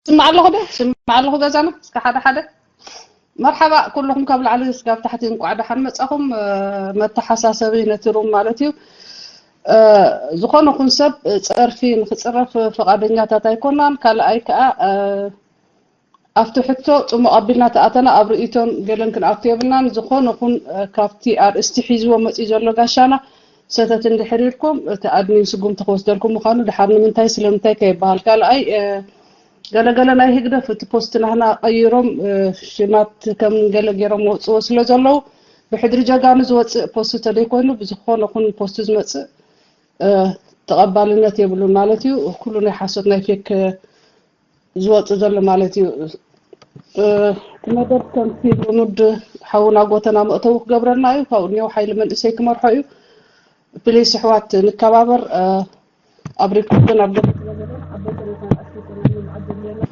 ስማዕ ኣለኹ ደ ስማዕ ኣለኹ ገዛና እስከ ሓደ ሓደ። መርሓባ ኩልኹም ካብ ላዕሊ እስካብ ታሕቲ እንቋዕ ደሓን መጻኹም። መተሓሳሰቢ ነቲ ሩም ማለት እዩ። ዝኾነ ኹን ሰብ ጸርፊ ንክጽረፍ ፍቓደኛታት ኣይኮናን። ካልኣይ ከዓ ኣብቲ ሕቶ ጽሙቕ ኣቢልና ተኣተና ኣብ ርእይቶን ገለን ክንኣቱ የብልናን። ዝኾነ ኹን ካብቲ ኣርእስቲ ሒዝዎ መጺኡ ዘሎ ጋሻና ሰተት እንድሕር ኢልኩም እቲ ኣድሚን ስጉምቲ ክወስደልኩም ምዃኑ ድሓር ንምንታይ ስለምንታይ ከይበሃል። ካልኣይ ገለገለ ናይ ህግደፍ እቲ ፖስት ናህና ቀይሮም ሽማት ከም ገለ ገይሮም ወፅዎ ስለ ዘለዉ ብሕድሪ ጀጋኑ ዝወፅእ ፖስት ተደይኮይኑ ብዝኾነ ኹን ፖስት ዝመፅእ ተቐባልነት የብሉን ማለት እዩ። ኩሉ ናይ ሓሶት ናይ ፌክ ዝወፅእ ዘሎ ማለት እዩ። እቲ መደብ ከምቲ ልሙድ ሓውና ጎተና መእተዊ ክገብረልና እዩ። ካብኡ እኒው ሓይሊ መንእሰይ ክመርሖ እዩ። ፕሊስ ኣሕዋት ንከባበር። ኣብ ሪኮርድን ኣብ ገለ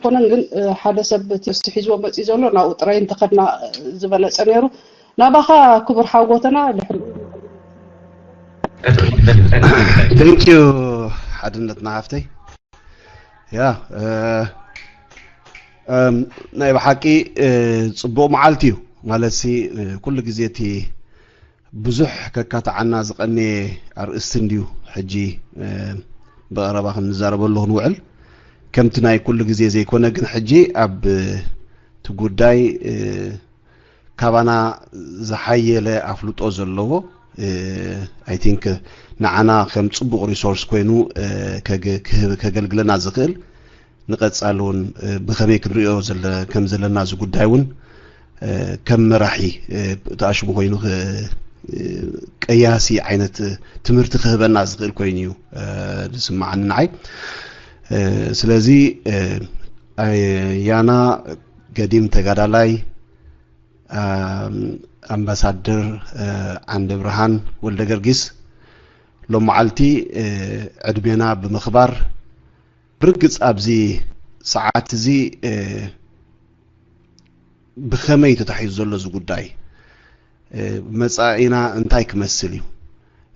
ኮነን ግን ሓደ ሰብ እቲ ርእሲ ሒዝዎ መፅኡ ዘሎ ናብኡ ጥራይ እንተኸድና ዝበለፀ ነይሩ። ናባኻ ክቡር ሓው ጎተና ድሕሪ Thank you ሓድነትና ሃፍተይ። ያ ናይ ብሓቂ ፅቡቕ መዓልቲ እዩ ማለት ሲ ኩሉ ግዜ እቲ ብዙሕ ከካትዓና ዝቐነየ ኣርእስቲ እንድዩ ሕጂ ብቐረባ ክንዛረበሉ ክንውዕል ከምቲ ናይ ኩሉ ግዜ ዘይኮነ ግን ሕጂ ኣብ እቲ ጉዳይ ካባና ዝሓየለ ኣፍልጦ ዘለዎ I think ንዓና ከም ፅቡቕ resource ኮይኑ ከገልግለና ዝኽእል ንቐፃሊ እውን ብኸመይ ክንሪኦ ከም ዘለና እዚ ጉዳይ እውን ከም መራሒ ተኣሽሙ ኮይኑ ቀያሲ ዓይነት ትምህርቲ ክህበና ዝኽእል ኮይኑ እዩ ዝስምዓኒ ንዓይ። ስለዚ ያና ገዲም ተጋዳላይ ኣምባሳደር ዓንደብርሃን ወልደገርጊስ ሎመዓልቲ ዕድሜና ብምኽባር ብርግፅ ኣብዚ ሰዓት እዚ ብኸመይ ተታሒዙ ዘሎ እዚ ጉዳይ መፃኢና እንታይ ክመስል እዩ?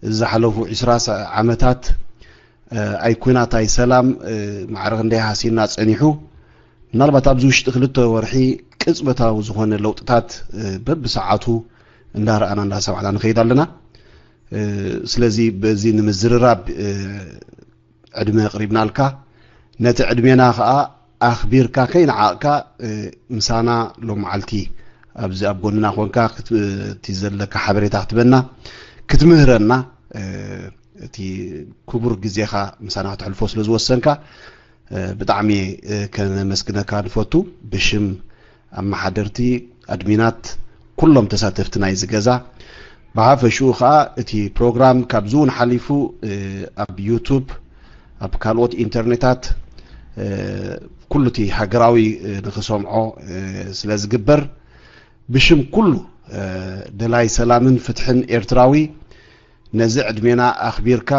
እዚ ዝሓለፉ ዕስራ ዓመታት ኣይኩናት ኣይሰላም ማዕረ ክንደይ ሃሲና ፀኒሑ ምናልባት ኣብዚ ውሽጢ ክልተ ወርሒ ቅፅበታዊ ዝኾነ ለውጥታት በብሰዓቱ እንዳረኣና እንዳሰማዕና ንኸይድ ኣለና። ስለዚ በዚ ንምዝርራብ ዕድመ ኣቕሪብናልካ ነቲ ዕድሜና ከዓ ኣኽቢርካ ከይነዓቕካ ምሳና ሎም መዓልቲ ኣብዚ ኣብ ጎንና ኮንካ እቲ ዘለካ ሓበሬታ ክትበና ክትምህረና እቲ ክቡር ግዜኻ ምሳና ክተሕልፎ ስለ ዝወሰንካ ብጣዕሚ ከነመስግነካ ንፈቱ ብሽም ኣመሓደርቲ ኣድሚናት ኩሎም ተሳተፍቲ ናይዚ ገዛ ብሓፈሽኡ ከዓ እቲ ፕሮግራም ካብዚ እውን ሓሊፉ ኣብ ዩቱብ ኣብ ካልኦት ኢንተርኔታት ኩሉ እቲ ሃገራዊ ንክሰምዖ ስለ ዝግበር ብሽም ኩሉ ደላይ ሰላምን ፍትሕን ኤርትራዊ ነዚ ዕድሜና ኣኽቢርካ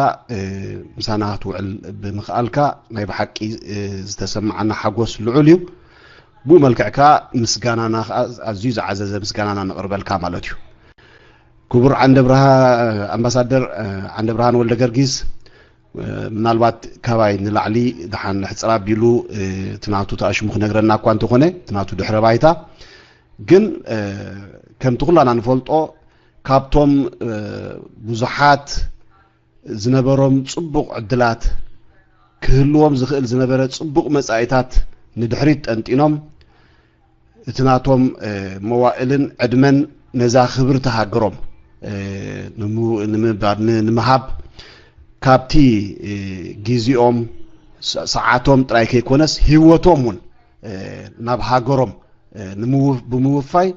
ምሳና ክትውዕል ብምኽኣልካ ናይ ብሓቂ ዝተሰማዓና ሓጎስ ልዑል እዩ። ብኡ መልክዕ ከዓ ምስጋናና ከዓ ኣዝዩ ዝዓዘዘ ምስጋናና ነቕርበልካ ማለት እዩ። ክቡር ዓንደብርሃ ኣምባሳደር ዓንደብርሃን ወልደ ገርጊስ ምናልባት ካባይ ንላዕሊ ደሓን ሕፅር ኣቢሉ እቲ ናቱ ተኣሽሙ ክነግረና እኳ እንተኾነ እቲ ናቱ ድሕረ ባይታ ግን ከምቲ ኩላና ንፈልጦ ካብቶም ብዙሓት ዝነበሮም ፅቡቕ ዕድላት ክህልዎም ዝኽእል ዝነበረ ፅቡቕ መፃኢታት ንድሕሪት ጠንጢኖም እቲ ናቶም መዋእልን ዕድመን ነዛ ክብርቲ ሃገሮም ንምሃብ ካብቲ ግዜኦም ሰዓቶም ጥራይ ከይኮነስ ህይወቶም እውን ናብ ሃገሮም ብምውፋይ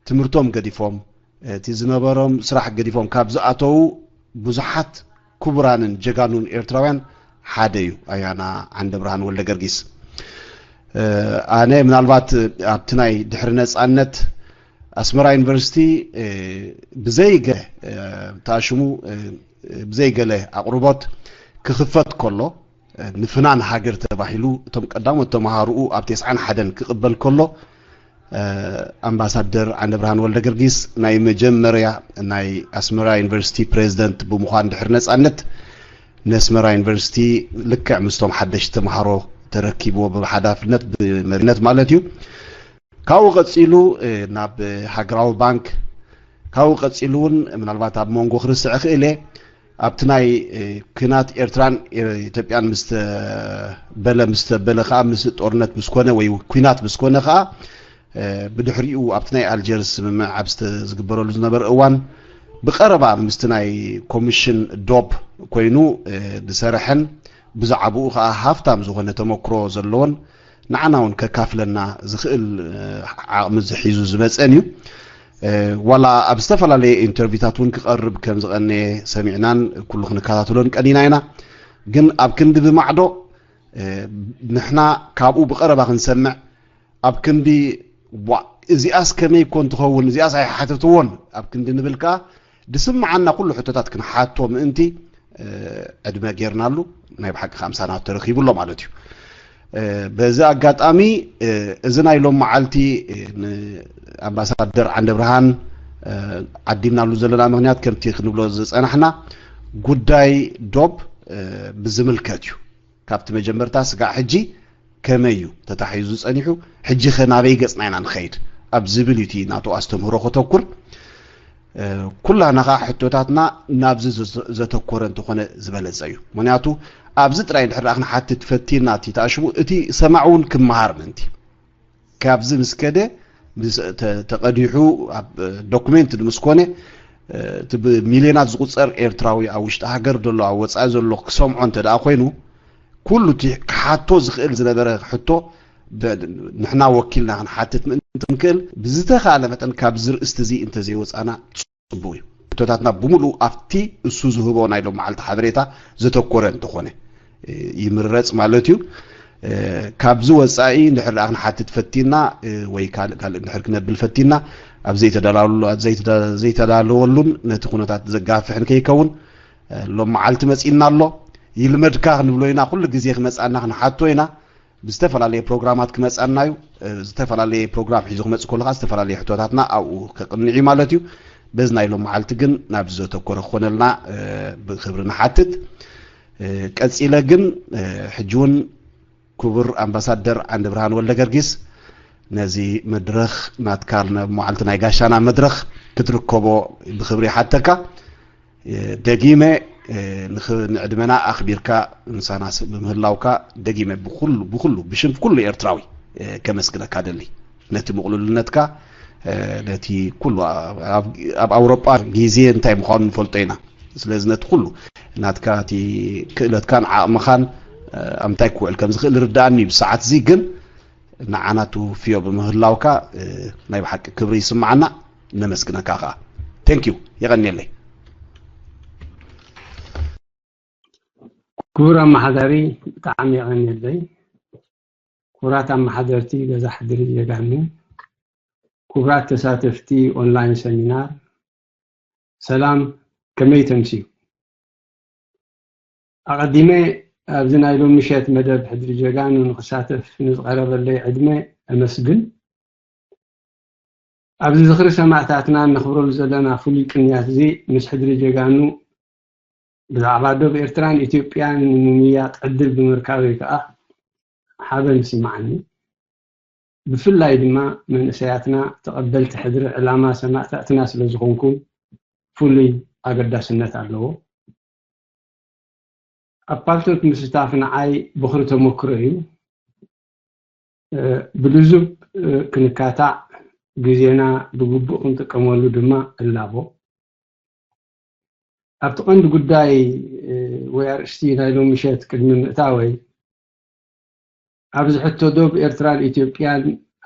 ትምህርቶም ገዲፎም እቲ ዝነበሮም ስራሕ ገዲፎም ካብ ዝኣተዉ ብዙሓት ክቡራንን ጀጋኑን ኤርትራውያን ሓደ እዩ ኣያና ዓንደብርሃን ወልደ ገርጊስ። ኣነ ምናልባት ኣብቲ ናይ ድሕሪ ነፃነት ኣስመራ ዩኒቨርሲቲ ብዘይገ ተኣሽሙ ብዘይገለ ኣቕርቦት ክኽፈት ከሎ ንፍናን ሃገር ተባሂሉ እቶም ቀዳሞት ተምሃርኡ ኣብ ተስዓን ሓደን ክቕበል ከሎ ኣምባሳደር ዓንደብርሃን ወልደ ገርጊስ ናይ መጀመርያ ናይ ኣስመራ ዩኒቨርሲቲ ፕሬዚደንት ብምዃን ድሕሪ ነፃነት ነስመራ ዩኒቨርሲቲ ልክዕ ምስቶም ሓደሽቲ ተምሃሮ ተረኪብዎ ብሓላፍነት ብመሪነት ማለት እዩ። ካብኡ ቀፂሉ ናብ ሃገራዊ ባንክ፣ ካብኡ ቀፂሉ እውን ምናልባት ኣብ መንጎ ክርስዕ ክእል እየ ኣብቲ ናይ ኩናት ኤርትራን ኢትዮጵያን ምስ ተበለ ምስ ተበለ ከዓ ምስ ጦርነት ምስ ኮነ ወይ ኩናት ምስ ኮነ ከዓ ብድሕሪኡ ኣብቲ ናይ ኣልጀርስ ስምምዕ ኣብ ዝግበረሉ ዝነበረ እዋን ብቀረባ ምስቲ ናይ ኮሚሽን ዶብ ኮይኑ ዝሰረሐን ብዛዕባኡ ከዓ ሃፍታም ዝኾነ ተመክሮ ዘለዎን ንዓና እውን ከካፍለና ዝኽእል ዓቕሚ ዝሒዙ ዝመፀን እዩ። ዋላ ኣብ ዝተፈላለየ ኢንተርቪታት እውን ክቐርብ ከም ዝቐነየ ሰሚዕናን ኩሉ ክንከታተሎን ቀኒና ኢና። ግን ኣብ ክንዲ ብማዕዶ ንሕና ካብኡ ብቐረባ ክንሰምዕ ኣብ ክንዲ እዚኣስ ከመይ ኮን ትኸውን እዚኣስ ኣይሓተትዎን ኣብ ክንዲ ንብል ከዓ ዝስምዓና ኩሉ ሕቶታት ክንሓቶ ምእንቲ ዕድመ ጌርናሉ ናይ ብሓቂ ከዓ ምሳና ተረኺቡ ኣሎ ማለት እዩ። በዚ ኣጋጣሚ እዚ ናይ ሎም መዓልቲ ንኣምባሳደር ዓንደ ብርሃን ዓዲምናሉ ዘለና ምክንያት ከምቲ ክንብሎ ዝፀናሕና ጉዳይ ዶብ ብዝምልከት እዩ። ካብቲ መጀመርታ ስጋዕ ሕጂ ከመይ እዩ ተታሒዙ ጸኒሑ፣ ሕጂ ከ ናበይ ገጽና ኢና ንኸይድ ኣብ ዝብል እዩ እቲ ናቱ ኣስተምህሮ ከተኩር። ኩላና ኸዓ ሕቶታትና ናብዚ ዘተኮረ እንተኾነ ዝበለጸ እዩ። ምክንያቱ ኣብዚ ጥራይ እንድሕር ደኣ ክንሓትት ፈቲና እቲ ተኣሽሙ እቲ ሰማዕ እውን ክመሃር ምእንቲ ካብዚ ምስ ከደ ተቐዲሑ ኣብ ዶኩሜንት ምስ ኮነ እቲ ብሚልዮናት ዝቁጸር ኤርትራዊ ኣብ ውሽጢ ሃገር ዘሎ ኣብ ወጻኢ ዘሎ ክሰምዖ እንተ ደኣ ኮይኑ ኩሉ እቲ ክሓቶ ዝኽእል ዝነበረ ሕቶ ንሕና ወኪልና ክንሓትት ምእንቲ ክንክእል ብዝተኻለ መጠን ካብዚ ርእስቲ እዚ እንተዘይወጻና ጽቡቕ እዩ። ሕቶታትና ብምሉኡ ኣብቲ እሱ ዝህቦ ናይ ሎም መዓልቲ ሓበሬታ ዘተኮረ እንተኾነ ይምረጽ ማለት እዩ። ካብዚ ወጻኢ እንድሕር ደኣ ክንሓትት ፈቲና ወይ ካልእ ካልእ እንድሕር ክነብል ፈቲና ኣብ ዘይተዳለወሉን ነቲ ኩነታት ዘጋፍሕን ከይከውን ሎም መዓልቲ መጺእና ኣሎ። ይልመድካ ክንብሎ ኢና፣ ኩሉ ግዜ ክመጻና ክንሓቶ ኢና። ብዝተፈላለየ ፕሮግራማት ክመጻና እዩ። ዝተፈላለየ ፕሮግራም ሒዙ ክመጽእ ከሎ ከዓ ዝተፈላለየ ሕቶታትና ኣብኡ ከቕንዕ እዩ ማለት እዩ። በዚ ናይ ሎም መዓልቲ ግን ናብዚ ዘተኮረ ክኾነልና ብክብሪ ንሓትት። ቀጺለ ግን ሕጂ እውን ክቡር ኣምባሳደር ዓንደ ብርሃን ወልደ ገርጊስ ነዚ መድረኽ ናትካ መዓልቲ ናይ ጋሻና መድረኽ ክትርከቦ ብክብሪ ይሓተካ። ደጊመ ንዕድመና ኣኽቢርካ ምሳና ብምህላውካ ደጊመ ብኩሉ ብኩሉ ብሽም ኩሉ ኤርትራዊ ከመስግነካ ደሊ ነቲ ምቕሉልነትካ ነቲ ኩሉ ኣብ ኣውሮጳ ግዜ እንታይ ምዃኑ ንፈልጦ ኢና። ስለዚ ነቲ ኩሉ ናትካ እቲ ክእለትካን ዓቕምኻን ኣብ ምንታይ ክውዕል ከም ዝኽእል ርድኣኒ እዩ። ብሰዓት እዚ ግን ንዓና ትውፍዮ ብምህላውካ ናይ ብሓቂ ክብሪ ይስምዓና። ነመስግነካ ከኣ። Thank you። የቐንየለይ። ክቡር ኣመሓዳሪ፣ ብጣዕሚ የቐንየለይ። ክቡራት ኣመሓደርቲ ገዛ ሕድሪ ጀጋኑ፣ ክቡራት ተሳተፍቲ ኦንላይን ሰሚናር፣ ሰላም፣ ከመይ ተምስዩ? ኣቐዲመ ኣብዚ ናይ ሎም ምሸት መደብ ሕድሪ ጀጋኑ ንክሳተፍ ንዝቐረበለይ ዕድመ ኣመስግን። ኣብዚ ዝኽሪ ሰማእታትና እነኽብረሉ ዘለና ፍሉይ ቅንያት እዚ ምስ ሕድሪ ጀጋኑ ብዛዕባ ዶብ ኤርትራን ኢትዮጵያን ንምምይያጥ ዕድል ብምርካበይ ከኣ ሓበን ይስምዓኒ። ብፍላይ ድማ መንእሰያትና ተቐበልቲ ሕድሪ ዕላማ ሰማእታትና ስለ ዝኾንኩም ፍሉይ ኣገዳስነት ኣለዎ። ኣብ ፓልቶክ ምስታፍ ንዓይ ቦኽሪ ተመክሮ እዩ። ብልዙብ ክንካታዕ ግዜና ብግቡእ ክንጥቀመሉ ድማ እላቦ። ኣብቲ ቀንዲ ጉዳይ ወይ ኣርእስቲ ናይ ሎሚ ምሸት ቅድሚ ምእታወይ ኣብዚ ሕቶ ዶብ ኤርትራን ኢትዮጵያን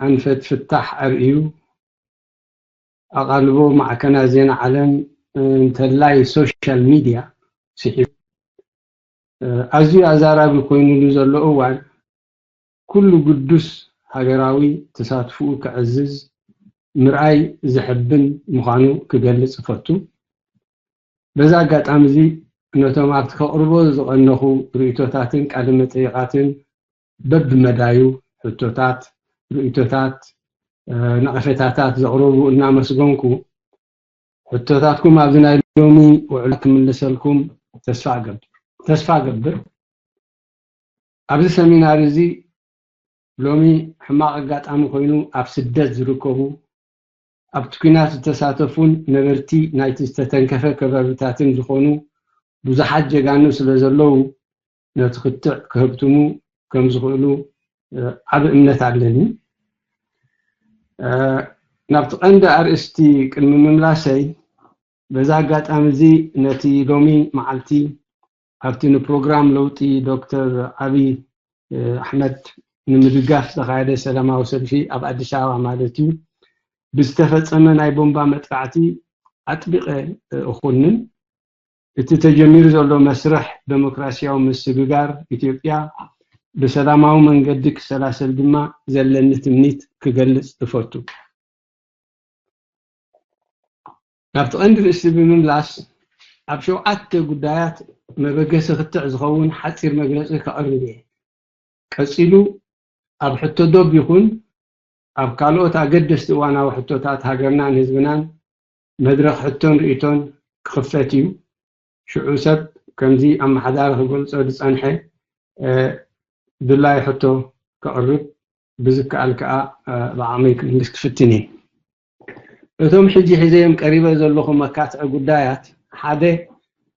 ኣንፈት ፍታሕ ኣርእዩ ኣቓልቦ ማዕከናት ዜና ዓለም እንተላይ ሶሻል ሚድያ ስሒቡ ኣዝዩ ኣዛራቢ ኮይኑሉ ዘሎ እዋን ኩሉ ግዱስ ሃገራዊ ተሳትፍኡ ከዕዝዝ ምርኣይ ዘሐብን ምዃኑ ክገልጽ እፈቱ። በዚ ኣጋጣሚ እዚ ነቶም ኣብቲ ከቕርቦ ዝቐነኹ ርእይቶታትን ቃለ መጠይቓትን በብመዳዩ ሕቶታት፣ ርእይቶታት፣ ነቐፌታታት ዘቕረቡ እናመስገንኩ ሕቶታትኩም ኣብዚ ናይ ሎሚ ውዕሎ ክምልሰልኩም ተስፋ እገብር። ኣብዚ ሰሚናር እዚ ሎሚ ሕማቕ ኣጋጣሚ ኮይኑ ኣብ ስደት ዝርከቡ ኣብቲ ኲናት ዝተሳተፉን ነበርቲ ናይቲ ዝተተንከፈ ከባቢታትን ዝኾኑ ብዙሓት ጀጋኑ ስለ ዘለዉ ነቲ ክትዕ ክህብትሙ ከም ዝኽእሉ ዓቢ እምነት ኣለኒ። ናብቲ ቀንዲ ኣርእስቲ ቅድሚ ምምላሰይ በዚ ኣጋጣሚ እዚ ነቲ ሎሚ መዓልቲ ኣብቲ ንፕሮግራም ለውጢ ዶክተር ዓብዪ ኣሕመድ ንምድጋፍ ዝተኻየደ ሰላማዊ ሰልፊ ኣብ ኣዲስ ኣበባ ማለት እዩ ብዝተፈጸመ ናይ ቦምባ መጥቃዕቲ ኣጥቢቐ እኹንን እቲ ተጀሚሩ ዘሎ መስርሕ ደሞክራሲያዊ ምስግጋር ኢትዮጵያ ብሰላማዊ መንገዲ ክሰላሰል ድማ ዘለኒ ትምኒት ክገልጽ እፈቱ። ናብቲ ቀንዲ ርእሲ ብምምላስ ኣብ ሸውዓተ ጉዳያት መበገሲ ክትዕ ዝኸውን ሓጺር መግለጺ ከቕርብ እየ። ቀጺሉ ኣብ ሕቶ ዶብ ይኹን ኣብ ካልኦት ኣገደስቲ እዋናዊ ሕቶታት ሃገርናን ህዝብናን መድረኽ ሕቶን ርእይቶን ክኽፈት እዩ። ሽዑ ሰብ ከምዚ ኣመሓዳሪ ክገልጾ ዝጸንሐ ድላይ ሕቶ ከቕርብ ብዝከኣል ከኣ ብዓቕመይ ክምልስ ክፍትን እየ። እቶም ሕጂ ሒዘዮም ቀሪበ ዘለኹ መካትዒ ጉዳያት ሓደ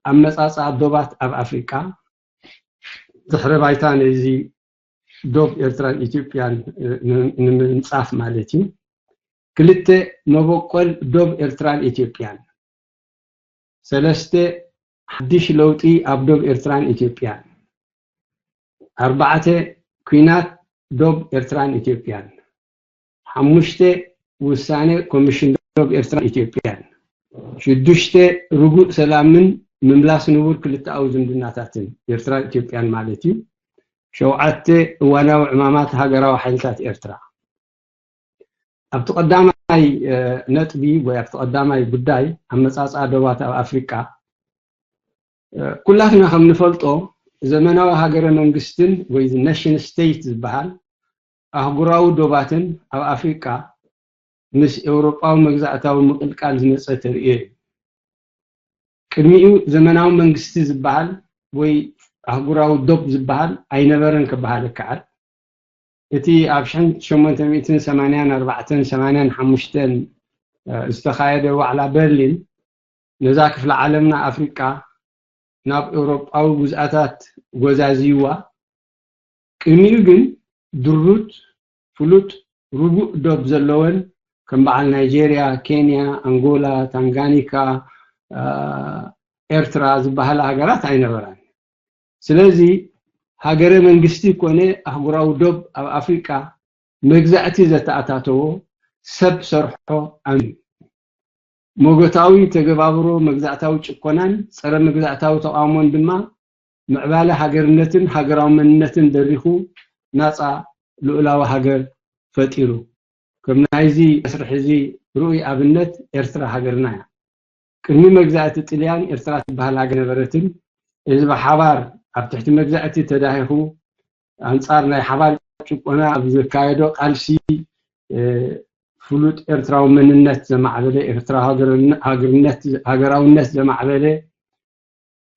ኣመጻጽኣ ዶባት ኣብ ኣፍሪቃ ድሕረ ባይታ ነዚ ዶብ ኤርትራን ኢትዮጵያን ንምንጻፍ ማለት እዩ። ክልተ መበቆል ዶብ ኤርትራን ኢትዮጵያን። ሰለስተ ሓድሽ ለውጢ ኣብ ዶብ ኤርትራን ኢትዮጵያን። ኣርባዕተ ኲናት ዶብ ኤርትራን ኢትዮጵያን። ሓሙሽተ ውሳነ ኮሚሽን ዶብ ኤርትራን ኢትዮጵያን። ሽዱሽተ ርጉእ ሰላምን ምምላስ ንቡር ክልተኣዊ ዝምድናታትን ኤርትራን ኢትዮጵያን ማለት እዩ። ሸውዓተ እዋናዊ ዕማማት ሃገራዊ ሓይልታት ኤርትራ። ኣብቲ ቀዳማይ ነጥቢ ወይ ኣብቲ ቀዳማይ ጉዳይ ኣመጻጽኣ ዶባት ኣብ ኣፍሪቃ ኩላትና ከም ንፈልጦ ዘመናዊ ሃገረ መንግስትን ወይ ነሽን ስቴት ዝበሃል ኣህጉራዊ ዶባትን ኣብ ኣፍሪቃ ምስ ኤውሮጳዊ መግዛእታዊ ምቕልቃል ዝመጸ ተርእዮ እዩ። ቅድሚኡ ዘመናዊ መንግስቲ ዝበሃል ወይ ኣህጉራዊ ዶብ ዝበሃል ኣይነበረን ክበሃል ይከኣል። እቲ ኣብ ሽሕን ሸሞንተ ሚእትን ሰማንያን ኣርባዕተን ሰማንያን ሓሙሽተን ዝተኻየደ ዋዕላ በርሊን ነዛ ክፍለ ዓለምና ኣፍሪቃ ናብ ኤውሮጳዊ ግዝኣታት ጎዛዝይዋ። ቅድሚኡ ግን ድሩት፣ ፍሉጥ፣ ርጉእ ዶብ ዘለወን ከም በዓል ናይጄርያ፣ ኬንያ፣ ኣንጎላ፣ ታንጋኒካ፣ ኤርትራ ዝበሃላ ሃገራት ኣይነበራን። ስለዚ ሃገረ መንግስቲ ኮነ ኣህጉራዊ ዶብ ኣብ ኣፍሪቃ መግዛእቲ ዘተኣታተዎ ሰብ ሰርሖ ኣምዩ። ሞጎታዊ ተገባብሮ መግዛእታዊ ጭቆናን ጸረ መግዛእታዊ ተቓውሞን ድማ ምዕባለ ሃገርነትን ሃገራዊ መንነትን ደሪኹ ናጻ ልኡላዊ ሃገር ፈጢሩ። ከም ናይዚ መስርሕ እዚ ርኡይ ኣብነት ኤርትራ ሃገርና እያ። ቅድሚ መግዛእቲ ጥልያን ኤርትራ ትበሃል ሃገር ነበረትን። እዚ ብሓባር ኣብ ትሕቲ መግዛእቲ ተዳሂኹ ኣንጻር ናይ ሓባር ጭቆና ኣብ ዘካየዶ ቃልሲ ፍሉጥ ኤርትራዊ መንነት ዘማዕበለ፣ ኤርትራዊ ሃገራውነት ዘማዕበለ፣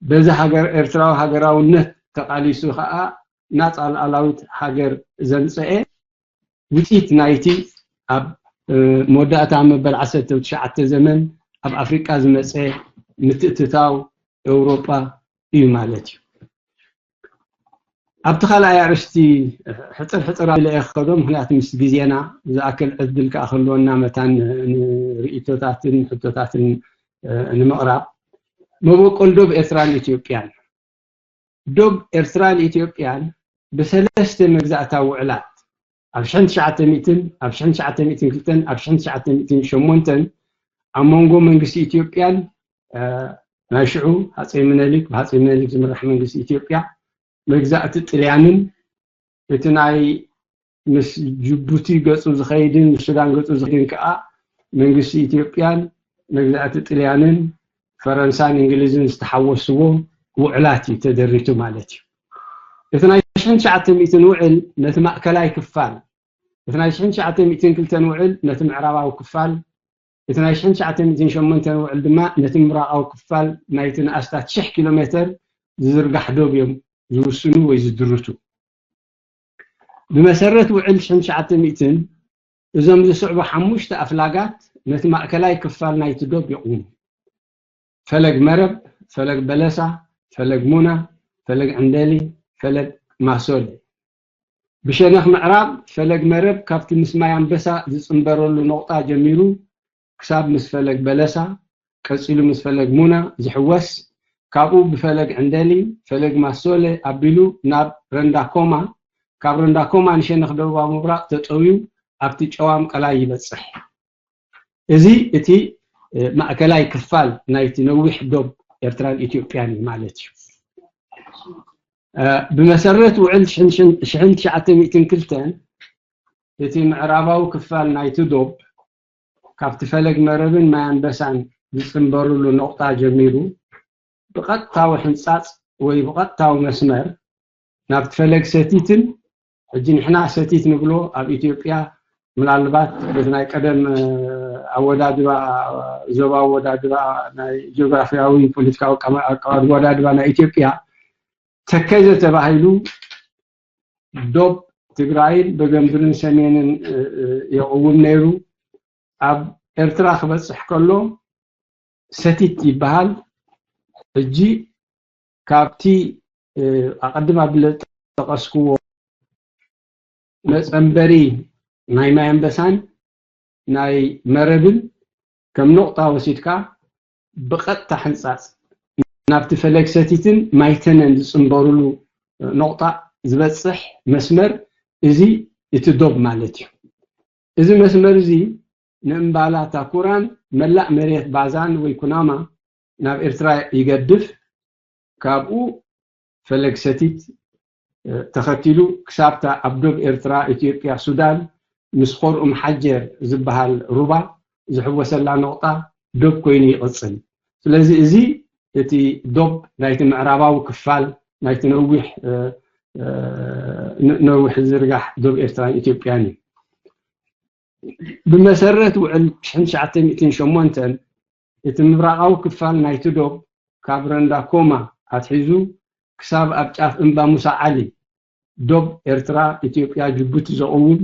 በዚ ሃገር ኤርትራዊ ሃገራውነት ተቓሊሱ ከኣ ናጻ ሉዓላዊት ሃገር ዘምጸኤ ውጽኢት ናይቲ ኣብ መወዳእታ መበል ዓሰርተ ትሽዓተ ዘመን ኣብ ኣፍሪቃ ዝመጸ ምትእትታው ኤውሮጳ እዩ ማለት እዩ። ኣብቲ ካልኣይ ኣርእስቲ ሕጽር ሕጽር ኢለ እየ ክኸዶ፣ ምኽንያቱ ምስ ግዜና ዝኣክል ዕድል ከኣ ክህልወና መታን ንርእይቶታትን ሕቶታትን ንምቕራብ። መበቆል ዶብ ኤርትራን ኢትዮጵያን። ዶብ ኤርትራን ኢትዮጵያን ብሰለስተ መግዛእታዊ ውዕላት ኣብ ሽሕን ትሽዓተ ሚእትን፣ ኣብ ሽሕን ትሽዓተ ሚእትን ክልተን፣ ኣብ ሽሕን ትሽዓተ ሚእትን ሸሞንተን ኣብ መንጎ መንግስቲ ኢትዮጵያን ናይ ሽዑ ሃፀይ ምኒልክ፣ ብሃፀይ ምኒልክ ዝምራሕ መንግስቲ ኢትዮጵያ፣ መግዛእቲ ጥልያንን እቲ ናይ ምስ ጅቡቲ ገፁ ዝኸይድን ምስ ሱዳን ገፁ ዝኸይድን ከዓ መንግስቲ ኢትዮጵያን መግዛእቲ ጥልያንን ፈረንሳን እንግሊዝን ዝተሓወስዎ ውዕላት እዩ ተደሪቱ ማለት እዩ። እቲ ናይ ሽሕን ትሽዓተ ሚእትን ውዕል ነቲ ማእከላይ ክፋል፣ እቲ ናይ ሽሕን ትሽዓተ ሚእትን ክልተን ውዕል ነቲ ምዕራባዊ ክፋል፣ እቲ ናይ ሽሕን ትሽዓተ ሚእትን ሸሞንተን ውዕል ድማ ነቲ ምብራቓዊ ክፋል ናይቲ ንኣስታት ሽሕ ኪሎ ሜተር ዝዝርጋሕ ዶብ እዮም ዝውስኑ ወይ ዝድርቱ። ብመሰረት ውዕል ሽሕን ትሽዓተ ሚእትን እዞም ዝስዕቡ ሓሙሽተ ኣፍላጋት ነቲ ማእከላይ ክፋል ናይቲ ዶብ ይቕውሙ። ፈለግ መረብ፣ ፈለግ በለሳ፣ ፈለግ ሙና፣ ፈለግ ዕንደሊ፣ ፈለግ ማሶለ። ብሸነኽ ምዕራብ ፈለግ መረብ ካብቲ ምስ ማይ ኣንበሳ ዝጽንበረሉ ነቑጣ ጀሚሩ ክሳብ ምስ ፈለግ በለሳ፣ ቀጺሉ ምስ ፈለግ ሙና ዝሕወስ፣ ካብኡ ብፈለግ ዕንደሊ፣ ፈለግ ማሶለ ኣቢሉ ናብ ረንዳኮማ፣ ካብ ረንዳኮማ ንሸነኽ ደቡባዊ ምብራቕ ተጠውዩ ኣብቲ ጨዋም ቀላይ ይበጽሕ። እዚ እቲ ማእከላይ ክፋል ናይቲ ነዊሕ ዶብ ኤርትራን ኢትዮጵያን እዩ ማለት እዩ። ብመሰረት ውዕል ሽሕን ትሽዓተ ሚእትን ክልተን እቲ ምዕራባዊ ክፋል ናይቲ ዶብ ካብቲ ፈለግ መረብን ማይ ኣንበሳን ዝጽንበርሉ ነቑጣ ጀሚሩ ብቐጥታዊ ሕንጻጽ ወይ ብቐጥታዊ መስመር ናብቲ ፈለግ ሰቲትን፣ ሕጂ ንሕና ሰቲት ንብሎ ኣብ ኢትዮጵያ ምናልባት በቲ ናይ ቀደም ኣወዳድባ፣ ዞባ ኣወዳድባ፣ ናይ ጂኦግራፊያዊ ፖለቲካዊ ኣወዳድባ ናይ ኢትዮጵያ ተከዘ ተባሂሉ ዶብ ትግራይን በገምድርን ሰሜንን የቕውም ነይሩ። ኣብ ኤርትራ ክበፅሕ ከሎ ሰቲት ይበሃል። ሕጂ ካብቲ ኣቐድም ኣብለ ጠቐስክዎ መፀንበሪ ናይ ማይ ኣንበሳን ናይ መረብን ከም ነቑጣ ወሲድካ ብቐጥታ ሕንፃፅ ናብቲ ፈለግ ሰቲትን ማይተነን ዝፅንበሩሉ ነቑጣ ዝበፅሕ መስመር እዚ እቲ ዶብ ማለት እዩ። እዚ መስመር እዚ ንእምባላ ታኩራን መላእ መሬት ባዛን ወይ ኩናማ ናብ ኤርትራ ይገድፍ። ካብኡ ፈለግ ሰቲት ተኸቲሉ ክሳብታ ኣብ ዶብ ኤርትራ፣ ኢትዮጵያ፣ ሱዳን ምስ ኾርኡም ሓጀር ዝበሃል ሩባ ዝሕወሰላ ነቑጣ ዶብ ኮይኑ ይቕጽል። ስለዚ እዚ እቲ ዶብ ናይቲ ምዕራባዊ ክፋል ናይቲ ነዊሕ ነዊሕ ዝርጋሕ ዶብ ኤርትራን ኢትዮጵያን እዩ። ብመሰረት ውዕል ሽሕን ትሽዓተ ሚእትን ሸሞንተን እቲ ምብራቓዊ ክፋል ናይቲ ዶብ ካብ ረንዳ ኮማ ኣትሒዙ ክሳብ ኣብ ጫፍ እምባ ሙሳ ዓሊ ዶብ ኤርትራ ኢትዮጵያ ጅቡቲ ዘቕውም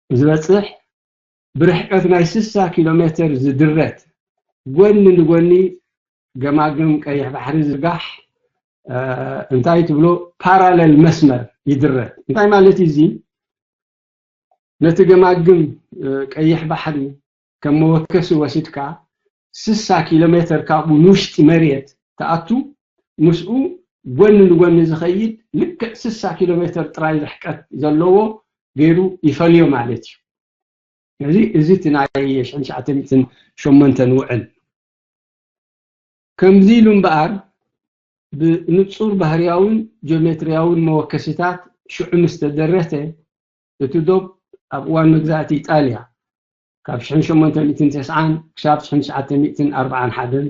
ዝበፅሕ ብርሕቀት ናይ ስሳ ኪሎ ሜትር ዝድረት ጎኒ ንጎኒ ገማግም ቀይሕ ባሕሪ ዝርጋሕ እንታይ ትብሎ ፓራለል መስመር ይድረት። እንታይ ማለት እዩ እዚ? ነቲ ገማግም ቀይሕ ባሕሪ ከም መወከሲ ወሲድካ ስሳ ኪሎ ሜትር ካብኡ ንውሽጢ መሬት ትኣቱ ምስኡ ጎኒ ንጎኒ ዝኸይድ ልክዕ ስሳ ኪሎ ሜትር ጥራይ ርሕቀት ዘለዎ ገይሩ ይፈልዮ ማለት እዩ። እዚ እዚ እቲ ናይ ሽሕን ትሽዓተ ሚእትን ሸሞንተን ውዕል ከምዚ ኢሉ እምበኣር ብንጹር ባህርያውን ጂኦሜትርያውን መወከሲታት ሽዑ ምስ ተደረተ እቲ ዶብ ኣብ እዋን መግዛእቲ ኢጣልያ ካብ ሽሕን ሸሞንተ ሚእትን ተስዓን ክሳብ ሽሕን ትሽዓተ ሚእትን ኣርብዓን ሓደን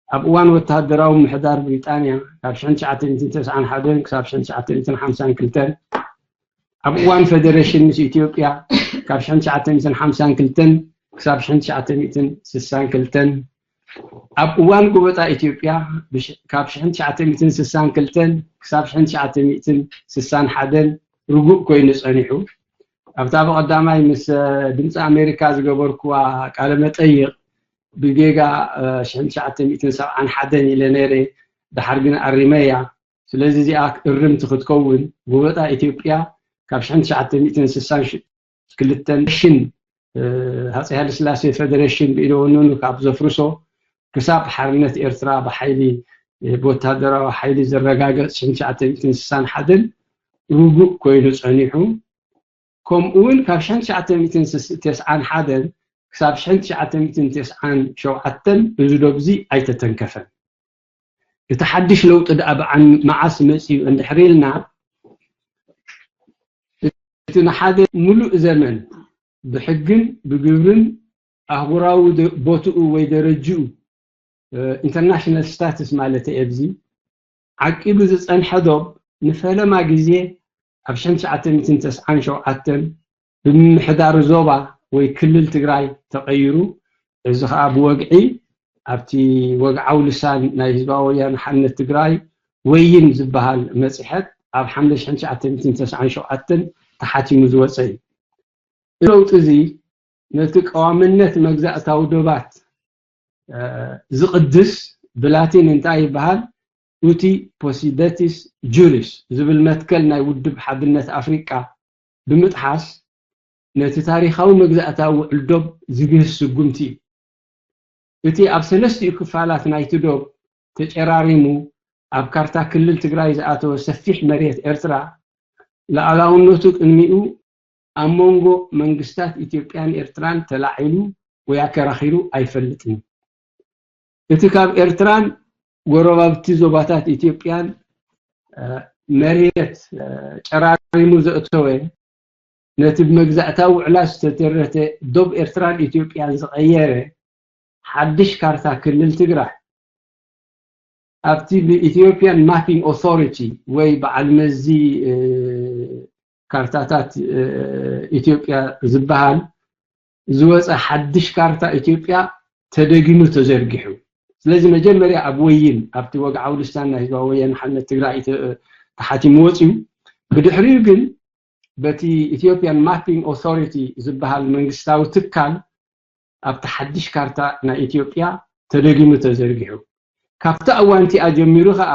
ኣብ እዋን ወተሃደራዊ ምሕዳር ብሪጣንያ ካብ ሽሕን ትሽዓተ ሚእትን ተስዓን ሓደን ክሳብ ሽሕን ትሽዓተ ሚእትን ሓምሳን ክልተን ኣብ እዋን ፈደረሽን ምስ ኢትዮጵያ ካብ ሽሕን ትሽዓተ ሚእትን ሓምሳን ክልተን ክሳብ ሽሕን ትሽዓተ ሚእትን ስሳን ክልተን ኣብ እዋን ጎበጣ ኢትዮጵያ ካብ ሽሕን ትሽዓተ ሚእትን ስሳን ክልተን ክሳብ ሽሕን ትሽዓተ ሚእትን ስሳን ሓደን ርጉእ ኮይኑ ጸኒሑ ኣብታ ብቐዳማይ ምስ ድምፂ ኣሜሪካ ዝገበርኩዋ ቃለ መጠይቕ ብጌጋ ሽሕን ትሽዓተ ሚእትን ሰብዓን ሓደን ኢለ ነይረ። ድሓር ግን ኣሪመያ። ስለዚ እዚኣ እርምቲ ክትከውን ጎበጣ ኢትዮጵያ ካብ ሽሕን ትሽዓተ ሚእትን ስሳን ክልተን ሽን ሃፀይ ሃይለስላሴ ፈደሬሽን ብኢደ ወነኑ ካብ ዘፍርሶ ክሳብ ሓርነት ኤርትራ ብሓይሊ ብወታደራዊ ሓይሊ ዝረጋገፅ ሽሕን ትሽዓተ ሚእትን ስሳን ሓደን ርጉእ ኮይኑ ፀኒሑ። ከምኡ እውን ካብ ሽሕን ትሽዓተ ሚእትን ተስዓን ሓደን ክሳብ ሽሕን ትሽዓተ ሚእትን ተስዓን ሸውዓተን እዚ ዶብ እዚ ኣይተተንከፈን። እቲ ሓድሽ ለውጢ ደኣ ብዓን መዓስ መጺኡ እንድሕር ኢልና እቲ ንሓደ ሙሉእ ዘመን ብሕግን ብግብርን ኣህጉራዊ ቦትኡ ወይ ደረጅኡ ኢንተርናሽናል ስታትስ ማለት ኣብዚ ዓቂቡ ዝጸንሐ ዶብ ንፈለማ ግዜ ኣብ ሽሕን ትሽዓተ ሚእትን ተስዓን ሸውዓተን ብምምሕዳር ዞባ ወይ ክልል ትግራይ ተቐይሩ። እዚ ኸኣ ብወግዒ ኣብቲ ወግዓዊ ልሳን ናይ ህዝባዊ ወያነ ሓርነት ትግራይ ወይን ዝበሃል መጽሔት ኣብ ሓምለ ሽሕን ትሽዓተ ሚእትን ተስዓን ሸውዓተን ተሓቲሙ ዝወፀ እዩ። እዚ ለውጢ እዚ ነቲ ቀዋምነት መግዛእታዊ ዶባት ዝቕድስ፣ ብላቲን እንታይ ይበሃል? Uti possidetis juris ዝብል መትከል ናይ ውድብ ሓድነት ኣፍሪቃ ብምጥሓስ ነቲ ታሪኻዊ መግዛእታዊ ውዕል ዶብ ዝግህስ ስጉምቲ እዩ። እቲ ኣብ ሰለስቲኡ ክፋላት ናይቲ ዶብ ተጨራሪሙ ኣብ ካርታ ክልል ትግራይ ዝኣተወ ሰፊሕ መሬት ኤርትራ፣ ላዕላውነቱ ቅድሚኡ ኣብ መንጎ መንግስታት ኢትዮጵያን ኤርትራን ተላዒሉ ወይ ኣከራኺሩ ኣይፈልጥን። እቲ ካብ ኤርትራን ጎረባብቲ ዞባታት ኢትዮጵያን መሬት ጨራሪሙ ዘእተወ፣ ነቲ ብመግዛእታዊ ውዕላት ዝተደረተ ዶብ ኤርትራን ኢትዮጵያን ዝቐየረ ሓድሽ ካርታ ክልል ትግራይ፣ ኣብቲ ብ Ethiopian Mapping Authority ወይ በዓል መዚ ካርታታት ኢትዮጵያ ዝበሃል ዝወፀ ሓድሽ ካርታ ኢትዮጵያ ተደጊሙ ተዘርጊሑ። ስለዚ መጀመርያ ኣብ ወይን፣ ኣብቲ ወግዓዊ ልሳን ናይ ህዝባዊ ወያነ ሓርነት ትግራይ ተሓቲሙ ወፅዩ። ብድሕሪኡ ግን በቲ Ethiopian Mapping Authority ዝበሃል መንግስታዊ ትካል ኣብቲ ሓድሽ ካርታ ናይ ኢትዮጵያ ተደጊሙ ተዘርጊሑ። ካብቲ እዋን እቲኣ ጀሚሩ ከዓ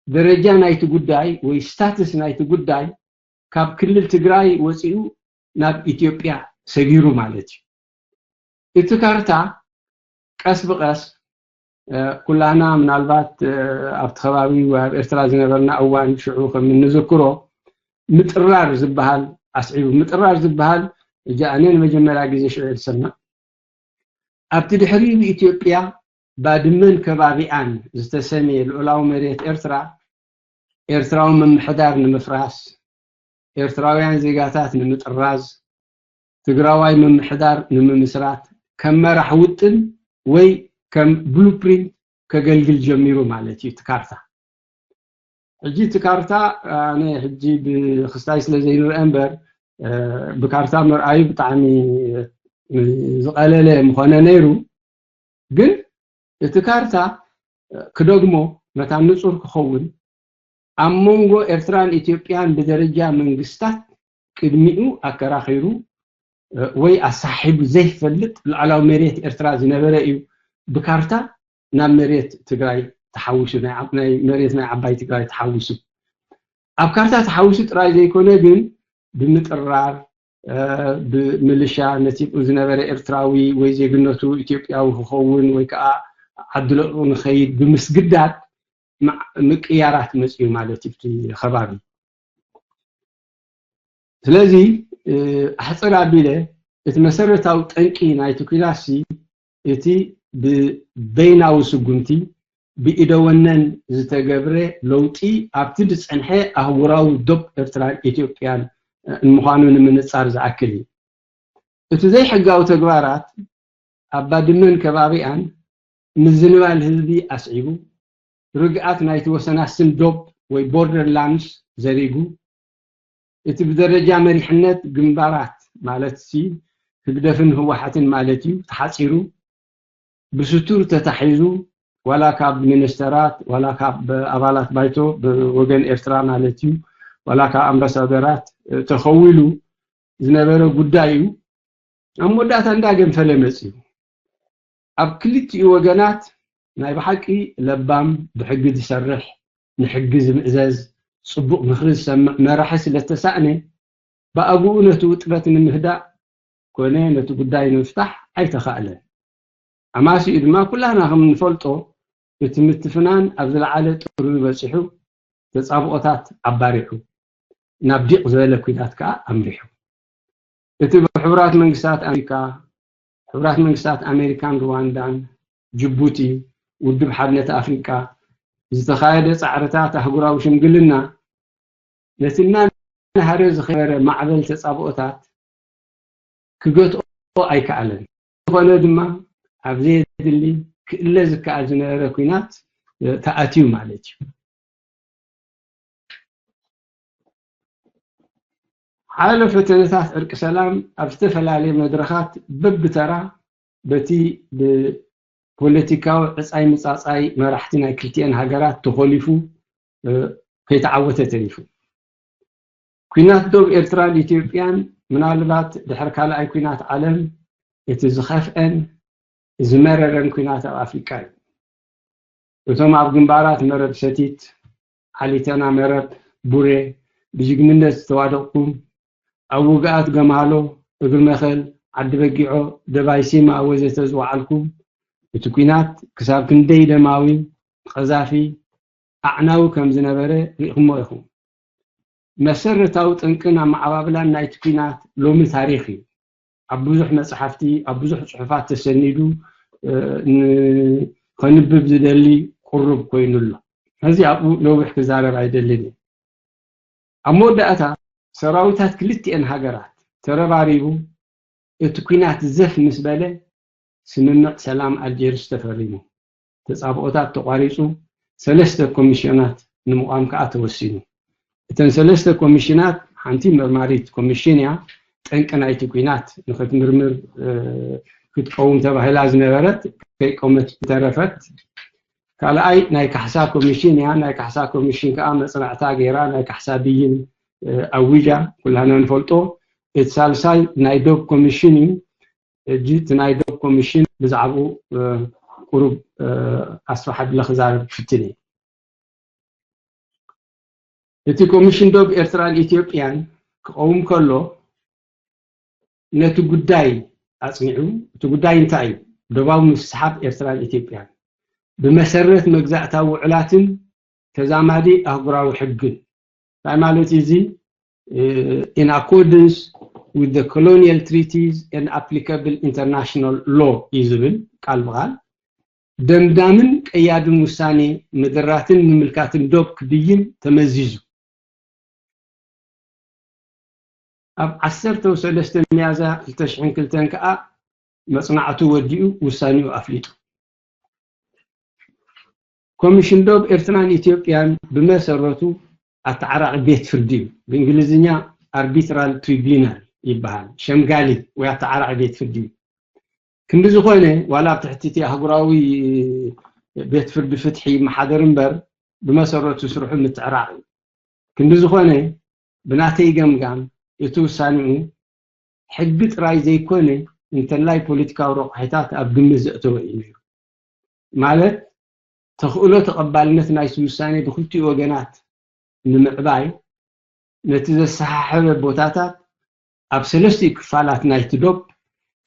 ደረጃ ናይቲ ጉዳይ ወይ ስታትስ ናይቲ ጉዳይ ካብ ክልል ትግራይ ወፂኡ ናብ ኢትዮጵያ ሰጊሩ ማለት እዩ። እቲ ካርታ ቀስ ብቐስ ኩላና ምናልባት ኣብቲ ከባቢ ኣብ ኤርትራ ዝነበርና እዋን ሽዑ ከም እንዝክሮ ምጥራር ዝበሃል ኣስዒቡ። ምጥራር ዝበሃል እጃ ኣነ ንመጀመርያ ግዜ ሽዑ ዝሰምዕ። ኣብቲ ድሕሪኡ ብኢትዮጵያ ባድመን ከባቢኣን ዝተሰምየ ልኡላዊ መሬት ኤርትራ ኤርትራዊ ምምሕዳር ንምፍራስ፣ ኤርትራውያን ዜጋታት ንምጥራዝ፣ ትግራዋይ ምምሕዳር ንምምስራት ከም መራሕ ውጥን ወይ ከም ብሉፕሪንት ከገልግል ጀሚሩ ማለት እዩ እቲ ካርታ። ሕጂ እቲ ካርታ ኣነ ሕጂ ብክስታይ ስለ ዘይንርአ እምበር ብካርታ ምርኣዩ ብጣዕሚ ዝቐለለ ምኾነ ነይሩ። ግን እቲ ካርታ ክደግሞ መታን ንጹር ክኸውን ኣብ መንጎ ኤርትራን ኢትዮጵያን ብደረጃ መንግስታት ቅድሚኡ ኣከራኺሩ ወይ ኣሳሒቡ ዘይፈልጥ ሉዓላዊ መሬት ኤርትራ ዝነበረ እዩ ብካርታ ናብ መሬት ትግራይ ተሓዊሱ፣ ናይ መሬት ናይ ዓባይ ትግራይ ተሓዊሱ። ኣብ ካርታ ተሓዊሱ ጥራይ ዘይኮነ ግን ብምጥራር ብምልሻ ነቲ ዝነበረ ኤርትራዊ ወይ ዜግነቱ ኢትዮጵያዊ ክኸውን ወይ ከዓ ዓዲ ለቂቑ ንኸይድ ብምስግዳድ ምቅያራት መፅኡ ማለት እዩ። እቲ ከባቢ ስለዚ ኣሕፅር ኣቢለ እቲ መሰረታዊ ጠንቂ ናይቲ ኲናትሲ እቲ ብበይናዊ ስጉምቲ ብኢደወነን ዝተገብረ ለውጢ ኣብቲ ዝፀንሐ ኣህጉራዊ ዶብ ኤርትራን ኢትዮጵያን ንምዃኑ ንምንፃር ዝኣክል እዩ። እቲ ዘይሕጋዊ ተግባራት ኣብ ባድመን ከባቢኣን ምዝንባል ህዝቢ ኣስዒቡ ርግኣት ናይቲ ወሰናስን ዶብ ወይ ቦርደር ላንድስ ዘሪጉ እቲ ብደረጃ መሪሕነት ግንባራት ማለት ሲ ህግደፍን ህወሓትን ማለት እዩ ተሓፂሩ ብስቱር ተታሒዙ ዋላ ካብ ሚኒስተራት ዋላ ካብ ኣባላት ባይቶ ብወገን ኤርትራ ማለት እዩ ዋላ ካብ ኣምባሳደራት ተኸዊሉ ዝነበረ ጉዳይ እዩ። ኣብ መወዳእታ እንዳገንፈለ መፅዩ። ኣብ ክልቲኡ ወገናት ናይ ብሓቂ ለባም ብሕጊ ዝሰርሕ ንሕጊ ዝምእዘዝ ፅቡቕ ምኽሪ ዝሰምዕ መራሒ ስለተሳእነ ብኣግኡ ነቲ ውጥረት ንምህዳእ ኮነ ነቲ ጉዳይ ንምፍታሕ ኣይተኻእለን። ኣማሲኡ ድማ ኩላና ከም እንፈልጦ እቲ ምትፍናን ኣብ ዝለዓለ ጥሪ በፂሑ ተፃብኦታት ኣባሪዑ ናብ ዲቕ ዝበለ ኩናት ከዓ ኣምሪሑ። እቲ ብሕቡራት መንግስታት ኣሜሪካ፣ ሕቡራት መንግስታት ኣሜሪካን ሩዋንዳን፣ ጅቡቲ፣ ውድብ ሓድነት ኣፍሪቃ ዝተኻየደ ፃዕርታት ኣህጉራዊ ሽምግልና ነቲ እናናሃረ ዝኸበረ ማዕበል ተፃብኦታት ክገትኦ ኣይከኣለን። ዝኾነ ድማ ኣብ ዘየድሊ ክእለ ዝከኣል ዝነበረ ኲናት ተኣትዩ ማለት እዩ። ሓያሎ ፈተነታት ዕርቂ ሰላም ኣብ ዝተፈላለየ መድረኻት በብተራ በቲ ብፖለቲካዊ ዕፃይ ምፃፃይ መራሕቲ ናይ ክልቲኤን ሃገራት ተኾሊፉ ከይተዓወተ ተሪፉ። ኲናት ዶብ ኤርትራን ኢትዮጵያን ምናልባት ድሕሪ ካልኣይ ኲናት ዓለም እቲ ዝኸፍአን ዝመረረን ኲናት ኣብ ኣፍሪቃ እዩ። እቶም ኣብ ግንባራት መረብ ሰቲት፣ ዓሊተና መረብ፣ ቡሬ ብጅግንነት ዝተዋደቕኩም፣ ኣብ ውግኣት ገማሎ፣ እግሪ መኸል፣ ዓዲ በጊዖ፣ ደባይ ሲማ ወዘተ ዝወዓልኩም፣ እቲ ኲናት ክሳብ ክንደይ ደማዊ፣ ቀዛፊ፣ ኣዕናዊ ከም ዝነበረ ርኢኹሞ ኢኹም። መሰረታዊ ጠንቅን ኣመዓባብላን ናይቲ ኲናት ሎሚ ታሪኽ እዩ። ኣብ ብዙሕ መጽሓፍቲ፣ ኣብ ብዙሕ ጽሑፋት ተሰኒዱ፣ እ፣ ን-፣ ከንብብ ዝደሊ ቁሩብ ኮይኑ ኣሎ። ሕዚ ኣብኡ ነዊሕ ክዛረብ ኣይደልን እየ። ኣብ መወዳእታ ሰራዊታት ክልቲኤን ሃገራት ተረባሪቡ እቲ ኲናት ዘፍ ምስ በለ ስምምዕ ሰላም ኣልጀርስ ተፈሪሙ። ተጻብኦታት ተቋሪጹ፣ ሰለስተ ኮሚሽናት ንምቋም ከኣ ተወሲኑ። እተን ሰለስተ ኮሚሽናት ሓንቲ መርማሪት ኮሚሽን እያ፣ ጠንቂ ናይቲ ኲናት ንኽትምርምር፣ እ፣ ክትቀውም ተባሂላ ዝነበረት ከይቆመት ዝተረፈት። ካልኣይ ናይ ካሕሳ ኮሚሽን እያ። ናይ ካሕሳ ኮሚሽን ከኣ መጽናዕታ ገይራ ናይ ካሕሳ ብይን፣ እ፣ ኣዊጃ፣ ኩላህና ንፈልጦ። እቲ ሳልሳይ ናይ ዶብ ኮሚሽን እዩ። ሕጂ እቲ ናይ ዶብ ኮሚሽን ብዛዕባኡ፣ እ፣ ቁሩብ፣ እ፣ ኣስፍሕ ኣቢለ ክዛረብ ክፍትን እየ። እቲ ኮሚሽን ዶብ ኤርትራን ኢትዮጵያን ክቐውም ከሎ ነቲ ጉዳይ ኣጽኒዑ፣ እቲ ጉዳይ እንታይ እዩ? ዶባዊ ምስሓብ ኤርትራን ኢትዮጵያን ብመሰረት መግዛእታዊ ውዕላትን ተዛማዲ ኣህጉራዊ ሕግን። እንታይ ማለት እዩ እዚ? እ፣ in accordance with the colonial treaties and applicable international law እዩ ዝብል ቃል ብቓል። ደምዳምን ቀያድን ውሳኔ ምድራትን ምምልካትን ዶብ ክብይን ተመዚዙ። ኣብ ዓሰርተ ሰለስተ ሚያዝያ ክልተ ሽሕን ክልተን ከኣ መጽናዕቱ ወዲኡ ውሳኔኡ ኣፍሊጡ። ኮሚሽን ዶብ ኤርትራን ኢትዮጵያን ብመሰረቱ ኣተዓራቒ ቤት ፍርዲ እዩ። ብእንግሊዝኛ ኣርቢትራል ትሪቢናል ይበሃል። ሸምጋሊ ወይ ኣተዓራቒ ቤት ፍርዲ እዩ። ክንዲ ዝኾነ፣ ዋላ ኣብ ትሕቲ እቲ ኣህጉራዊ ቤት ፍርዲ ፍትሒ ይመሓደር እምበር፣ ብመሰረቱ ስርሑ ምትዕራቕ እዩ። ክንዲ ዝኾነ፣ ብናተይ ገምጋም፣ እቲ ውሳኔኡ ሕጊ ጥራይ ዘይኮነ፣ እንተላይ ፖለቲካዊ ረቑሒታት ኣብ ግምት ዘእተወ እዩ ነይሩ። ማለት፣ ተኽእሎ ተቐባልነት ናይቲ ውሳኔ ብክልቲኡ ወገናት ንምዕባይ፣ ነቲ ዘሰሓሕበ ቦታታት ኣብ ሰለስቲኡ ክፋላት ናይቲ ዶብ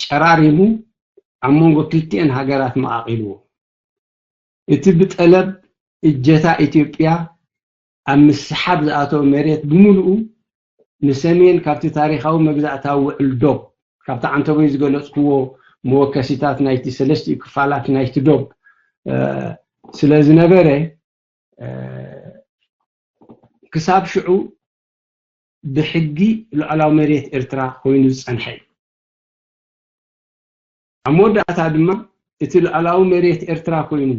ጨራሪሙ ኣብ መንጎ ክልቲኤን ሃገራት መቓቒልዎ። እቲ ብጠለብ እጀታ ኢትዮጵያ ኣብ ምስሓብ ዝኣተወ መሬት ብምሉኡ ንሰሜን ካብቲ ታሪኻዊ መግዛእታዊ ውዕል ዶብ፣ ካብቲ ዓንተቦይ ዝገለጽክዎ መወከሲታት ናይቲ ሰለስቲኡ ክፋላት ናይቲ ዶብ፣ እ፣ ስለ ዝነበረ፣ እ፣ ክሳብ ሽዑ ብሕጊ ልዑላዊ መሬት ኤርትራ ኮይኑ ዝጸንሐ እዩ። ኣብ መወዳእታ ድማ እቲ ልዑላዊ መሬት ኤርትራ ኮይኑ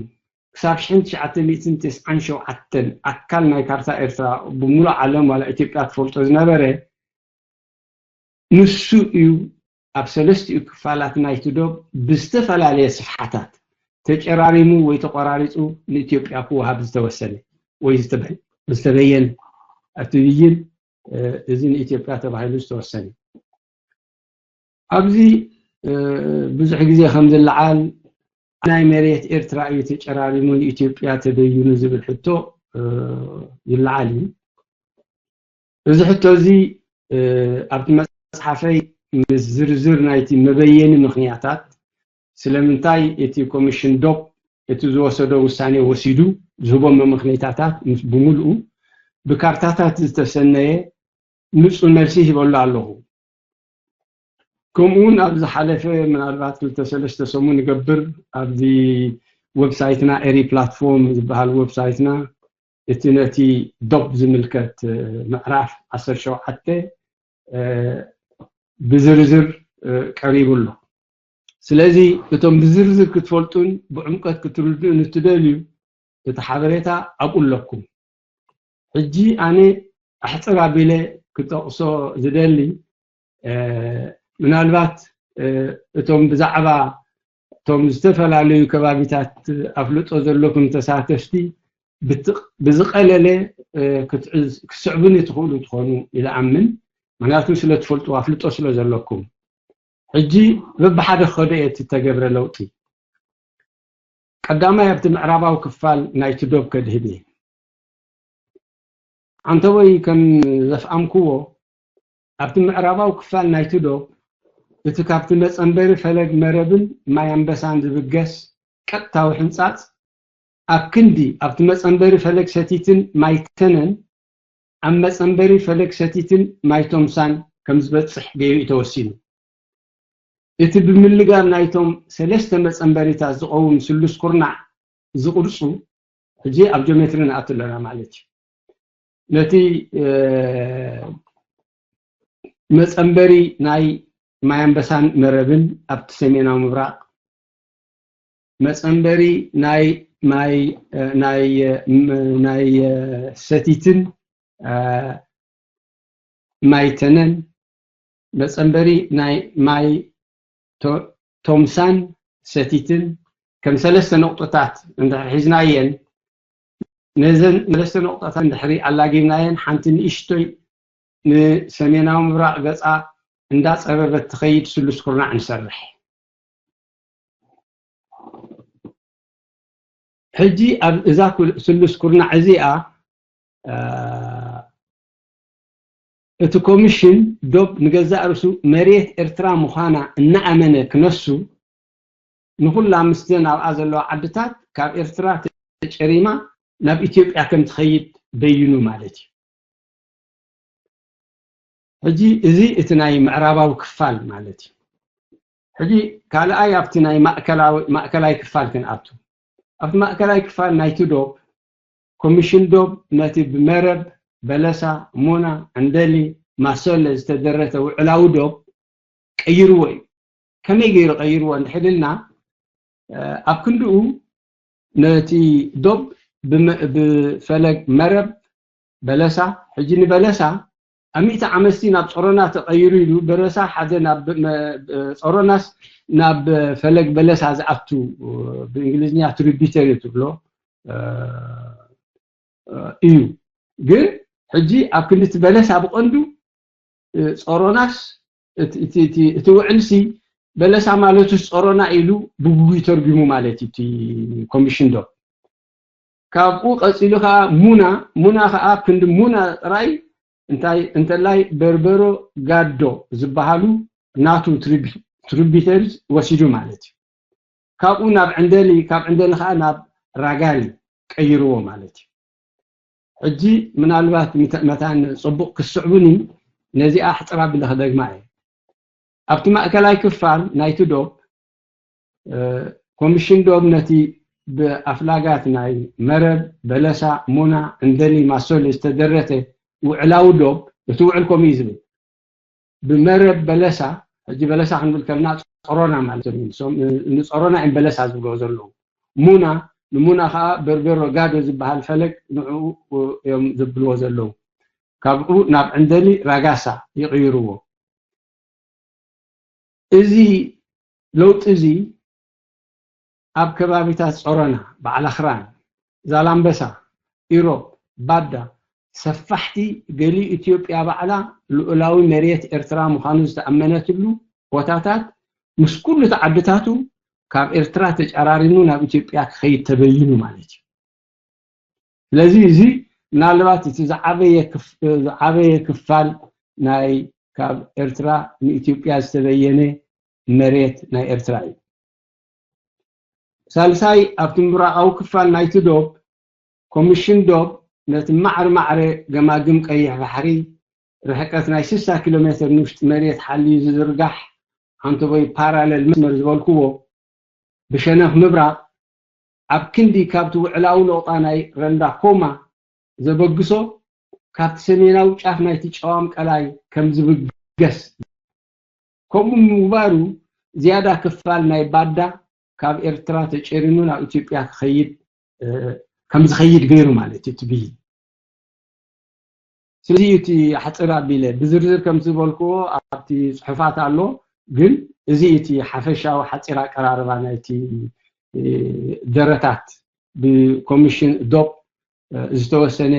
ክሳብ ሽሕን ትሽዓተ ሚእትን ተስዓን ሸውዓተን ኣካል ናይ ካርታ ኤርትራ ብምሉእ ዓለም ዋላ ኢትዮጵያ ትፈልጦ ዝነበረ ንሱ እዩ። ኣብ ሰለስቲኡ ክፋላት ናይቲ ዶብ ብዝተፈላለየ ስፍሓታት ተጨራሪሙ ወይ ተቆራሪጹ ንኢትዮጵያ ክወሃብ ዝተወሰነ ወይ ዝተበ-፣ ዝተበየነ። ኣብቲ ብይን፣ እ፣ እዚ ንኢትዮጵያ ተባሂሉ ዝተወሰነ። ኣብዚ፣ እ፣ ብዙሕ ግዜ ከም ዝለዓል ናይ መሬት ኤርትራ እዩ ተጨራሪሙ ንኢትዮጵያ ተበይኑ ዝብል ሕቶ፣ እ፣ ይለዓል እዩ። እዚ ሕቶ እዚ፣ እ፣ ኣብቲ መጽሓፈይ ምስ ዝርዝር ናይቲ መበየኒ ምኽንያታት ስለምንታይ እቲ ኮሚሽን ዶብ እቲ ዝወሰዶ ውሳኔ ወሲዱ ዝህቦ መመኽነይታታት ምስ ብምልኡ ብካርታታት ዝተሰነየ ንጹር መልሲ ሂበሉ ኣለኹ። ከምኡ እውን ኣብ ዝሓለፈ ምናልባት ክልተ ሰለስተ ሰሙን ይገብር ኣብዚ ዌብሳይትና ኤሪ ፕላትፎርም ዝበሃል ዌብሳይትና እቲ ነቲ ዶብ ዝምልከት ምዕራፍ ዓሰርተ ሸውዓተ ብዝርዝር ቀሪቡ ኣሎ። ስለዚ እቶም ብዝርዝር ክትፈልጡን ብዕምቀት ክትርድኡን እትደልዩ እቲ ሓበሬታ ኣብኡ ኣለኩም። ሕጂ ኣነ ኣሕጽር ኣቢለ ክጠቕሶ ዝደሊ፣ እ፣ ምናልባት፣ እ፣ እቶም ብዛዕባ እቶም ዝተፈላለዩ ከባቢታት ኣፍልጦ ዘለኩም ተሳተፍቲ ብዝቐለለ ክስዕቡኒ ትኽእሉ ትኾኑ ኢለ ኣምን። ምክንያቱ ስለ ትፈልጡ ኣፍልጦ ስለ ዘለኩም። ሕጂ በብሓደ ከዶ እየ እቲ ተገብረ ለውጢ። ቀዳማይ ኣብቲ ምዕራባዊ ክፋል ናይቲ ዶብ ከድህብ እየ። ዓንተቦይ ከም ዘፍኣምክዎ ኣብቲ ምዕራባዊ ክፋል ናይቲ ዶብ እቲ ካብቲ መጸንበሪ ፈለግ መረብን ማይ ኣንበሳን ዝብገስ ቀጥታዊ ሕንጻጽ ኣብ ክንዲ ኣብቲ መጸንበሪ ፈለግ ሰቲትን ማይ ተነን ኣብ መጸንበሪ ፈለግ ሰቲትን ማይ ቶምሳን ከም ዝበጽሕ ገይሩ እዩ ተወሲኑ። እቲ ብምልጋብ ናይቶም ሰለስተ መጸንበሪታት ዝቐውም ስሉስ ኩርናዕ ዝቕርጹ ሕጂ ኣብ ጂኦሜትሪ ንኣቱ ኣለና ማለት እዩ። ነቲ መጸንበሪ ናይ ማይ ኣንበሳን መረብን ኣብቲ ሰሜናዊ ምብራቕ፣ መጸንበሪ ናይ ማይ ናይ ሰቲትን ማይ ተነን፣ መጸንበሪ ናይ ማይ ቶምሳን ሰቲትን ከም ሰለስተ ነቑጥታት እንድሕር ሒዝናየን፣ ነዘን ሰለስተ ነቑጥታት እንድሕሪ ኣላጊብናየን ሓንቲ ንእሽቶይ ንሰሜናዊ ምብራቕ ገጻ እንዳጸበበት ትኸይድ ስሉስ ኩርናዕ ንሰርሕ። ሕጂ ኣብ እዛ ስሉስ ኩርናዕ እዚኣ እቲ ኮሚሽን ዶብ ንገዛእ ርእሱ መሬት ኤርትራ ምዃና እናኣመነ ክነሱ ንኹላ ምስተን ኣብኣ ዘለዋ ዓድታት ካብ ኤርትራ ተጨሪማ ናብ ኢትዮጵያ ከም ትኸይድ በይኑ ማለት እዩ። ሕጂ እዚ እቲ ናይ ምዕራባዊ ክፋል ማለት እዩ። ሕጂ ካልኣይ ኣብቲ ናይ ማእከላዊ ማእከላይ ክፋል ክንኣቱ። ኣብቲ ማእከላይ ክፋል ናይቲ ዶብ ኮሚሽን ዶብ ነቲ ብመረብ በለሳ፣ ሙና፣ ዕንደሊ፣ ማሶለ ዝተደረተ ውዕላዊ ዶብ ቀይርዎ እዩ። ከመይ ገይሩ ቀይርዎ እንድሕልና ኣብ ክንድኡ ነቲ ዶብ ብፈለግ መረብ በለሳ፣ ሕጂ ንበለሳ ኣብ ሚእቲ ዓመትሲ ናብ ጸሮና ተቐይሩ ኢሉ በረሳ ሓደ ናብ ጸሮናስ ናብ ፈለግ በለሳ ዝኣቱ ብእንግሊዝኛ ትሪቢተሪ ትብሎ እዩ። ግን ሕጂ ኣብ ክንዲ እቲ በለሳ ብቐንዱ ጸሮናስ እቲ ውዕልሲ በለሳ ማለቱስ ጸሮና ኢሉ ብግጉይ ተርጉሙ ማለት እዩ እቲ ኮሚሽን ዶብ። ካብኡ ቀጺሉ ከዓ ሙና፣ ሙና ከዓ ክንዲ ሙና ጥራይ እንታይ እንተላይ በርበሮ ጋዶ ዝበሃሉ ናቱ ትሪቢተሪስ ወሲዱ ማለት እዩ። ካብኡ ናብ ዕንደሊ፣ ካብ ዕንደሊ ከዓ ናብ ራጋሊ ቀይርዎ ማለት እዩ። ሕጂ ምናልባት መታን ጽቡቕ ክስዕቡኒ ነዚኣ ሕጽር ኣቢለ ክደግማ እየ። ኣብቲ ማእከላይ ክፋል ናይቲ ዶብ ኮሚሽን ዶብ ነቲ ብኣፍላጋት ናይ መረብ፣ በለሳ፣ ሙና፣ ዕንደሊ፣ ማሶሊ ዝተደረተ ውዕላዊ ዶብ፣ እቲ ውዕል ከምኡ እዩ ዝብል። ብመረብ በለሳ፣ ሕጂ በለሳ ክንብል ከለና ጸሮና ማለት እዩ። ንጸሮና እዮም በለሳ ዝብልዎ ዘለዉ። ሙና፣ ንሙና ከዓ በርበሮ ጋዶ ዝበሃል ፈለግ ንዕኡ እዮም ዝብልዎ ዘለዉ። ካብኡ ናብ ዕንደሊ ራጋሳ ይቕይርዎ። እዚ ለውጢ እዚ ኣብ ከባቢታት ጸሮና፣ በዓል ኣኽራን፣ ዛላምበሳ፣ ኢሮብ፣ ባዳ፣ ሰፋሕቲ ገሊኡ ኢትዮጵያ ባዕላ ልኡላዊ መሬት ኤርትራ ምዃኑ ዝተኣመነትሉ ቦታታት ምስ ኩሉ እቲ ዓድታቱ ካብ ኤርትራ ተጨራሪሙ ናብ ኢትዮጵያ ክኸይድ ተበይኑ ማለት እዩ። ስለዚ እዚ ምናልባት እቲ ዝዓበየ ክፋል ናይ ካብ ኤርትራ ንኢትዮጵያ ዝተበየነ መሬት ናይ ኤርትራ እዩ። ሳልሳይ ኣብቲ ምብራቓዊ ክፋል ናይቲ ዶብ ኮሚሽን ዶብ ነቲ ማዕረ ማዕረ ገማግም ቀይሕ ባሕሪ ርሕቀት ናይ ስሳ ኪሎ ሜትር ንውሽጢ መሬት ሓልዩ ዝዝርጋሕ ኣንተቦይ ፓራለል መስመር ዝበልክዎ ብሸነኽ ምብራቕ ኣብ ክንዲ ካብቲ ውዕላዊ ነቑጣ ናይ ረንዳ ኮማ ዘበግሶ ካብቲ ሰሜናዊ ጫፍ ናይቲ ጨዋም ቀላይ ከም ዝብገስ ከምኡ ምግባሩ ዝያዳ ክፋል ናይ ባዳ ካብ ኤርትራ ተጨሪኑ ናብ ኢትዮጵያ ክኸይድ ከም ዝኸይድ ገይሩ ማለት እዩ እቲ ብይን። ስለዚ እቲ ኣሕፅር ኣቢለ ብዝርዝር ከም ዝበልክዎ ኣብቲ ፅሑፋት ኣሎ፣ ግን እዚ እቲ ሓፈሻዊ ሓፂር ኣቀራርባ ናይቲ ደረታት ብኮሚሽን ዶብ ዝተወሰነ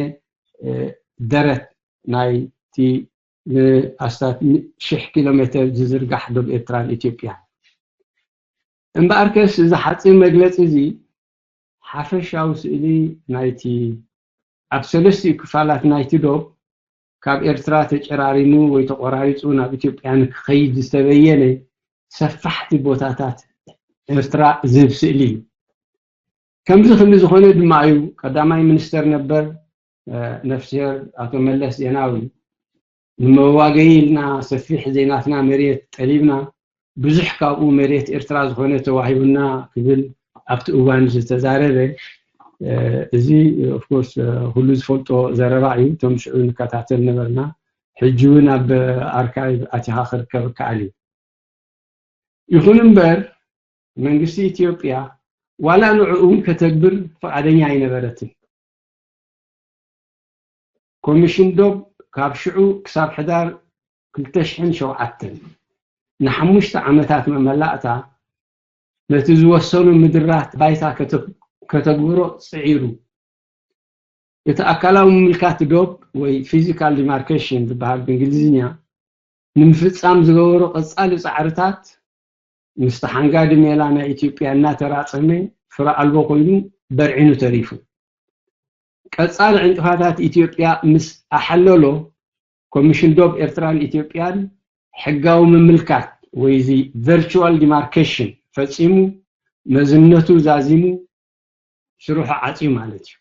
ደረት ናይቲ ንኣስታት ሽሕ ኪሎ ሜተር ዝዝርጋሕ ዶብ ኤርትራን ኢትዮጵያን። እምበኣርከስ እዚ ሓፂር መግለፂ እዚ ሓፈሻዊ ስእሊ ናይቲ ኣብ ሰለስቲኡ ክፋላት ናይቲ ዶብ ካብ ኤርትራ ተጨራሪሙ ወይ ተቆራሪፁ ናብ ኢትዮጵያ ንክኸይድ ዝተበየነ ሰፋሕቲ ቦታታት ኤርትራ ዝህብ ስእሊ እዩ። ከምዚ ክንዲ ዝኾነ ድማ እዩ ቀዳማይ ሚኒስተር ነበር ነፍስሄር ኣቶ መለስ ዜናዊ ንመዋገይ ኢልና ሰፊሕ ዘይናትና መሬት ጠሊብና ብዙሕ ካብኡ መሬት ኤርትራ ዝኾነ ተዋሂቡና ክብል ኣብቲ እዋን ዝተዛረበ። እዚ ኦፍኮርስ ኩሉ ዝፈልጦ ዘረባ እዩ። እቶም ሽዑ ንከታተል ነበርና። ሕጂ እውን ኣብ ኣርካይቭ ኣቲኻ ክርከብ ከኣል እዩ። ይኹን እምበር መንግስቲ ኢትዮጵያ ዋላ ንዕኡ እውን ከተግብር ፍቓደኛ ኣይነበረትን። ኮሚሽን ዶብ ካብ ሽዑ ክሳብ ሕዳር ክልተ ሽሕን ሸውዓተን ንሓሙሽተ ዓመታት መመላእታ ነቲ ዝወሰኑ ምድራት ባይታ ከተግብሮ ጽዒሩ። እቲ ኣካላዊ ምምልካት ዶብ ወይ ፊዚካል ዲማርኬሽን ዝበሃል ብእንግሊዝኛ ንምፍጻም ዝገበሮ ቀጻሊ ጻዕርታት ምስቲ ሓንጋዲ ሜላ ናይ ኢትዮጵያ እናተራጸመ ፍረ ኣልቦ ኮይኑ በርዒኑ ተሪፉ። ቀጻሊ ዕንቅፋታት ኢትዮጵያ ምስ ኣሓለሎ ኮሚሽን ዶብ ኤርትራን ኢትዮጵያን ሕጋዊ ምምልካት ወይ እዚ ቨርቹዋል ዲማርኬሽን ፈጺሙ መዝነቱ ዛዚሙ ስርሑ ዓጽዩ ማለት እዩ።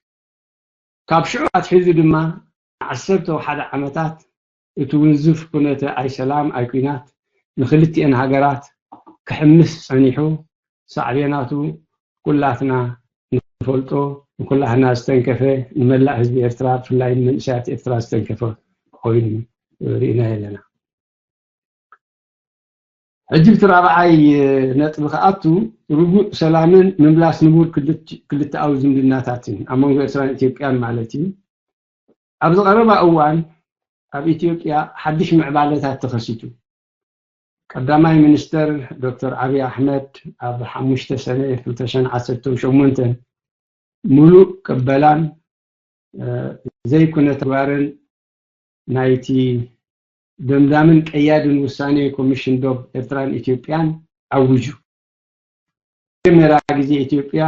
ካብ ሽዑ ኣትሒዙ ድማ ንዓሰርተ ሓደ ዓመታት እቲ ውንዙፍ ኩነተ ኣይሰላም ኣይኩናት ንክልቲኤን ሃገራት ክሕምስ ጸኒሑ ሳዕቤናቱ ኩላትና ንፈልጦ ንኩላህና ዝተንከፈ ንመላእ ህዝቢ ኤርትራ ብፍላይ ንመንእሰያት ኤርትራ ዝተንከፈ ኮይኑ ርኢና ኣለና። ሕጂ ብቲ ራብዓይ ነጥቢ ክኣቱ ርጉእ ሰላምን ምምላስ ንቡር ክልትኣዊ ዝምድናታትን ኣብ መንጎ ኤርትራን ኢትዮጵያን ማለት እዩ። ኣብዚ ቀረባ እዋን ኣብ ኢትዮጵያ ሓድሽ ምዕባለታት ተኸሲቱ። ቀዳማይ ሚኒስተር ዶክተር ኣብይ ኣሕመድ ኣብ ሓሙሽተ ሰነ ክልተ ሽሕን ዓሰርተ ሸሞንተን ሙሉእ ቅበላን ዘይኩነ ተግባርን ናይቲ ደምዳምን ቀያድን ውሳኔ ኮሚሽን ዶብ ኤርትራን ኢትዮጵያን ኣውጁ። መጀመርያ ግዜ ኢትዮጵያ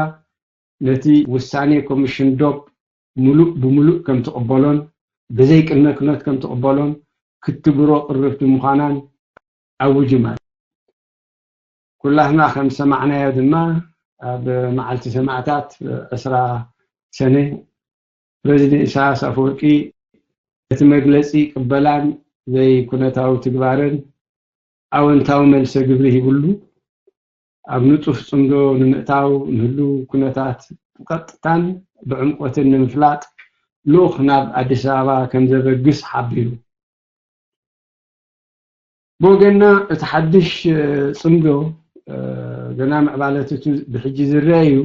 ነቲ ውሳኔ ኮሚሽን ዶብ ሙሉእ ብሙሉእ ከም ትቕበሎን ብዘይ ቅድመ ኩነት ከም ትቕበሎን ክትግብሮ ቅርብቲ ምዃናን ኣውጁ ማለት። ኩላህና ከም ዝሰማዕናዮ ድማ ኣብ መዓልቲ ሰማዕታት ዕስራ ሰነ ፕረዚደንት ኢሳያስ ኣፈወርቂ እቲ መግለጺ ቅበላን ዘይኩነታዊ ትግባርን ኣወንታዊ መልሰ ግብሪ ሂብሉ ኣብ ንጡፍ ጽምዶ ንምእታው ንህሉ ኩነታት ብቐጥታን ብዕምቆትን ንምፍላጥ ልኡኽ ናብ ኣዲስ ኣበባ ከም ዘበግስ ሓቢሩ። ብወገንና እቲ ሓድሽ ጽምዶ ገና ምዕባለትቱ ብሕጂ ዝረአ እዩ።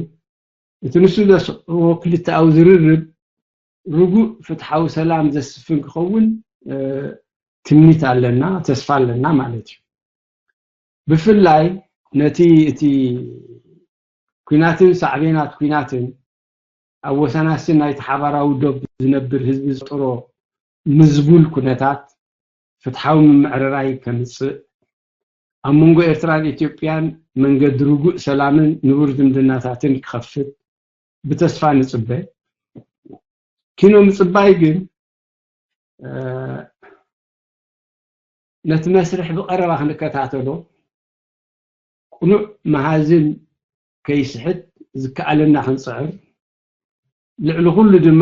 እቲ ንሱ ዘስዕቦ ክልተኣዊ ዝርርብ ርጉእ ፍትሓዊ ሰላም ዘስፍን ክኸውን ትምኒት ኣለና፣ ተስፋ ኣለና ማለት እዩ። ብፍላይ ነቲ እቲ ኩናትን ሳዕቤናት ኩናትን ኣብ ወሰናስን ናይቲ ሓባራዊ ዶብ ዝነብር ህዝቢ ዝፈጠሮ ምዝቡል ኩነታት ፍትሓዊ ምምዕርራይ ከምጽእ፣ ኣብ መንጎ ኤርትራን ኢትዮጵያን መንገዲ ርጉእ ሰላምን ንቡር ዝምድናታትን ክኸፍት ብተስፋ ንጽበ። ኪኖ ምጽባይ ግን ነቲ መስርሕ ብቐረባ ክንከታተሎ፣ ቅኑዕ መሃዝን ከይስሕት ዝከኣለና ክንጽዕር፣ ልዕሊ ኩሉ ድማ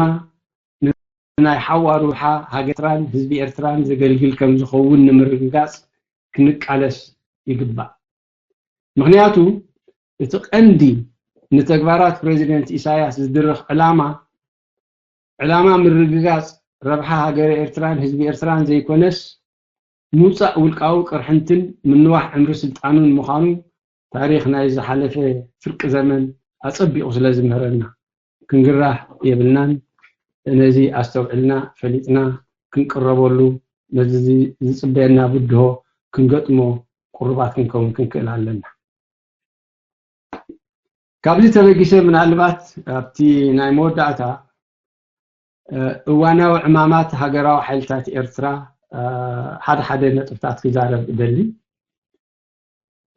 ንናይ ሓዋሩ ረብሓ ሃገር ኤርትራን ህዝቢ ኤርትራን ዘገልግል ከም ዝኸውን ንምርግጋጽ ክንቃለስ ይግባእ። ምኽንያቱ እቲ ቀንዲ ንተግባራት ፕረዚደንት ኢሳያስ ዝድርኽ ዕላማ፣ ዕላማ ምርግጋጽ ረብሓ ሃገረ ኤርትራን ህዝቢ ኤርትራን ዘይኮነስ፣ ምውጻእ ውልቃዊ ቅርሕንትን ምንዋሕ ዕምሪ ስልጣኑን ምዃኑ ታሪኽ ናይ ዝሓለፈ ፍርቂ ዘመን ኣጸቢቑ ስለ ዝምህረና፣ ክንግራህ የብልናን። ነዚ ኣስተውዕልና ፈሊጥና ክንቅረበሉ፣ ነዚ ዝጽበየና ብድሆ ክንገጥሞ ቅሩባት ክንከውን ክንክእል ኣለና። ካብዚ ተበጊሰ ምናልባት ኣብቲ ናይ መወዳእታ እዋናዊ ዕማማት ሃገራዊ ሓይልታት ኤርትራ ሓደ ሓደ ነጥብታት ክዛረብ እደሊ።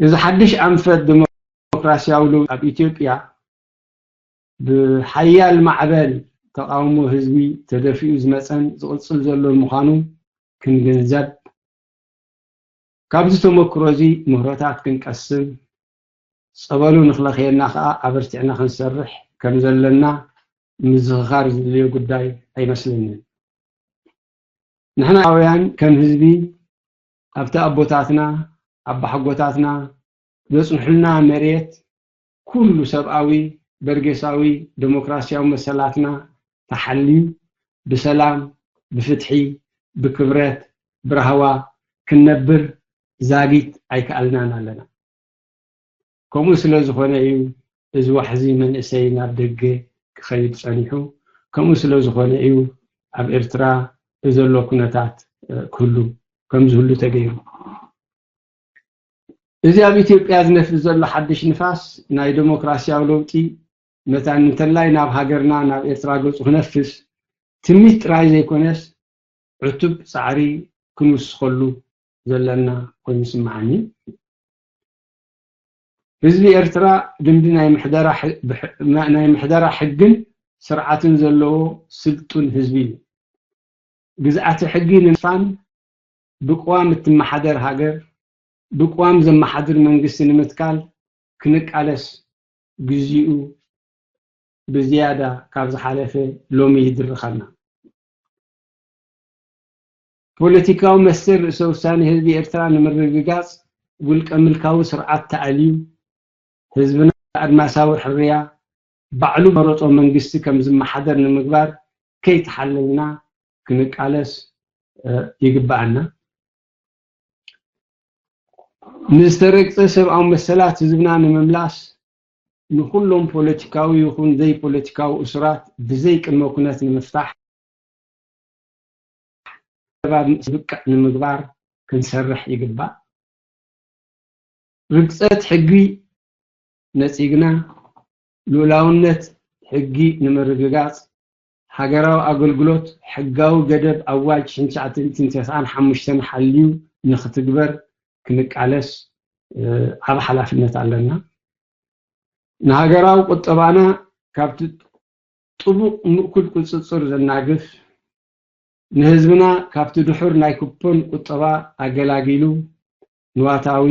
እዚ ሓድሽ ኣንፈት ዲሞክራሲያዊ ለውጢ ኣብ ኢትዮጵያ ብሓያል ማዕበል ተቓውሞ ህዝቢ ተደፊኡ ዝመጸን ዝቕጽል ዘሎን ምዃኑ ክንግንዘብ፣ ካብዚ ተመክሮ እዚ ምህሮታት ክንቀስም፣ ጸበሉ ንኽለኽየና ከኣ ኣበርቲዕና ክንሰርሕ ከም ዘለና ምዝኽኻር ዝድልዮ ጉዳይ ኣይመስለንን። ንሕና ኣውያን ከም ህዝቢ ኣብቲ ኣቦታትና ኣባሓጎታትና ዘጽንሑልና መሬት ኩሉ ሰብኣዊ በርጌሳዊ ዴሞክራሲያዊ መሰላትና ተሓልዩ ብሰላም ብፍትሒ ብክብረት ብራህዋ ክንነብር ዛጊት ኣይከኣልናን ኣለና። ከምኡ ስለ ዝኾነ እዩ እዚ ዋሕዚ መንእሰይ ናብ ደገ ክኸይድ ጸኒሑ። ከምኡ ስለ ዝኾነ እዩ ኣብ ኤርትራ ዘሎ ኩነታት ክህሉ ከም ዝህሉ ተገይሩ። እዚ ኣብ ኢትዮጵያ ዝነፍስ ዘሎ ሓድሽ ንፋስ ናይ ዴሞክራሲያዊ ለውጢ መታን እንተላይ ናብ ሃገርና ናብ ኤርትራ ገጹ ክነፍስ ትምኒት ጥራይ ዘይኮነስ ዕቱብ ጻዕሪ ክንውስኸሉ ዘለና ኮይኑ ይስምዓኒ። ህዝቢ ኤርትራ ልምዲ ናይ ምሕደራ ናይ ምሕደራ ሕግን ስርዓትን ዘለዎ ስልጡን ህዝቢ እዩ። ግዝኣተ ሕጊ ንምስፋን ብቅዋም እትመሓደር ሃገር ብቅዋም ዘመሓድር መንግስቲ ንምትካል ክንቃለስ ግዚኡ ብዝያዳ ካብ ዝሓለፈ ሎሚ ይድርኸና። ፖለቲካዊ መሰል ርእሰ ውሳኔ ህዝቢ ኤርትራ ንምርግጋጽ ውልቀ ምልካዊ ስርዓት ተኣልዩ ህዝብና ኣድማሳዊ ሕርያ ባዕሉ መረጾ መንግስቲ ከም ዝመሓደር ንምግባር ከይተሓለልና ክንቃለስ ይግብኣና። ንዝተረግጸ ሰብኣዊ መሰላት ህዝብና ንምምላስ ንኹሎም ፖለቲካዊ ይኹን ዘይፖለቲካዊ እሱራት ብዘይ ቅድመ ኩነት ንምፍታሕ ኣገባብ ምስ ዝብቅዕ ንምግባር ክንሰርሕ ይግባእ። ርግጸት ሕጊ ነጺግና ልኡላውነት ሕጊ ንምርግጋጽ ሃገራዊ ኣገልግሎት ሕጋዊ ገደብ ኣዋጅ ሽሕን ትሽዓተ ሚእትን ተስዓን ሓሙሽተን ሓልዩ ንኽትግበር ክንቃለስ ዓቢ ሓላፍነት ኣለና። ንሃገራዊ ቁጠባና ካብቲ ጥቡቕ ምእኩል ቁጽጽር ዘናግፍ፣ ንህዝብና ካብቲ ድሑር ናይ ኩፖን ቁጠባ ኣገላጊሉ ንዋታዊ፣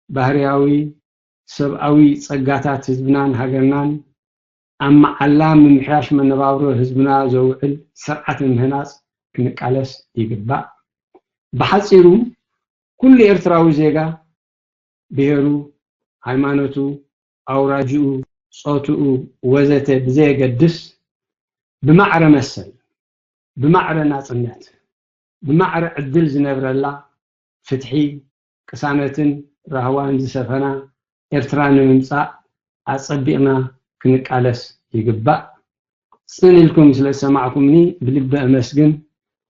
ባህርያዊ፣ ሰብኣዊ ጸጋታት ህዝብናን ሃገርናን ኣብ መዓላ ምምሕያሽ መነባብሮ ህዝብና ዘውዕል ስርዓት ንምህናጽ ክንቃለስ ይግባእ። ብሓጺሩ ኩሉ ኤርትራዊ ዜጋ ብሄሩ፣ ሃይማኖቱ፣ ኣውራጅኡ፣ ጾትኡ ወዘተ ብዘየገድስ ብማዕረ መሰል፣ ብማዕረ ናጽነት፣ ብማዕረ ዕድል ዝነብረላ ፍትሒ፣ ቅሳነትን ራህዋን ዝሰፈና ኤርትራ ንምምጻእ ኣጸቢቕና ክንቃለስ ይግባእ። ጽን ኢልኩም ስለ ዝሰማዕኩምኒ ብልቢ ኣመስግን።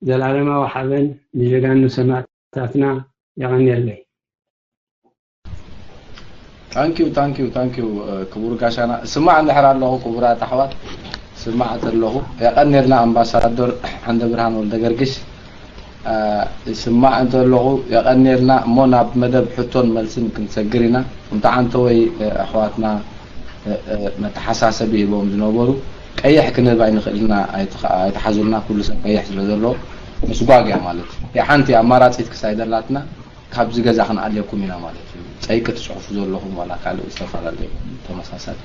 ዘላለማዊ ሓበን ንጀጋኑ ሰማእታትና። የቐንየለይ። ታንኪዩ ታንኪዩ ታንኪዩ ክቡር ጋሻና። ስማዕ እንድሕር ኣለኹ ክቡራት ኣሕዋት፣ ስማዕ እንተለኹ የቐንየልና ኣምባሳደር ዓንደ ብርሃን ወልደ ገርግሽ። ስማዕ እንተለኹ የቐንየልና እሞ ናብ መደብ ሕቶን መልስን ክንሰግር ኢና። እንተ ዓንተ ወይ ኣሕዋትና መተሓሳሰቢ ሂቦም ዝነበሩ ቀይሕ ክንህብ ኣይንኽእልና ኣይትሓዙልና፣ ኩሉ ሰብ ቀይሕ ስለ ዘሎ ምስጓግ እያ ማለት እዩ። ሓንቲ ኣማራፂት ክሳይ ደላትና ካብዚ ገዛ ክንኣልየኩም ኢና ማለት እዩ። ፀይቂ ትፅሕፉ ዘለኹም ዋላ ካልእ ዝተፈላለዩ ተመሳሳሊ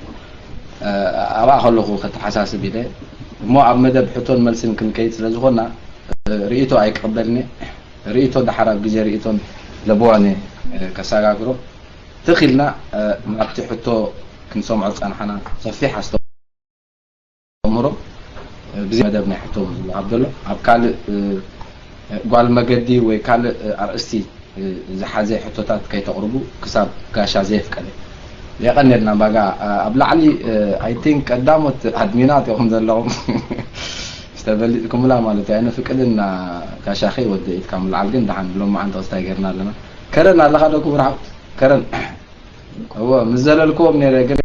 ኣብኣ ከለኹ ከተሓሳስብ ኢለ እሞ ኣብ መደብ ሕቶን መልስን ክንከይድ ስለ ዝኾና ርእይቶ ኣይቅበልኒ። ርእይቶ ደሓር ኣብ ግዜ ርእይቶን ለበዋኒ ከሰጋግሮ ትኽኢልና ናብቲ ሕቶ ክንሰምዖ ዝፀናሕና ሰፊሕ ኣስተምህሮ ብዚ መደብ ናይ ሕቶ ዝወሃብ ዘሎ ኣብ ካልእ ጓል መገዲ ወይ ካልእ ኣርእስቲ ዝሓዘ ሕቶታት ከይተቕርቡ ክሳብ ጋሻ ዘየፍቀደ። የቐንየልና ባጋ ኣብ ላዕሊ I think ቀዳሞት ኣድሚናት ኢኹም ዘለኹም ዝተበሊጥኩምላ ማለት እዩ። ኣይነፍቅድና ጋሻ ከይወደ ኢድካ ምልዓል ግን ደሓን ሎማዓንቲ ክስታይ ገርና ኣለና። ከረን ኣለኻ ዶ ክቡር ሓው ከረን? እዎ ምስ ዘለልክዎም ነይረ ግን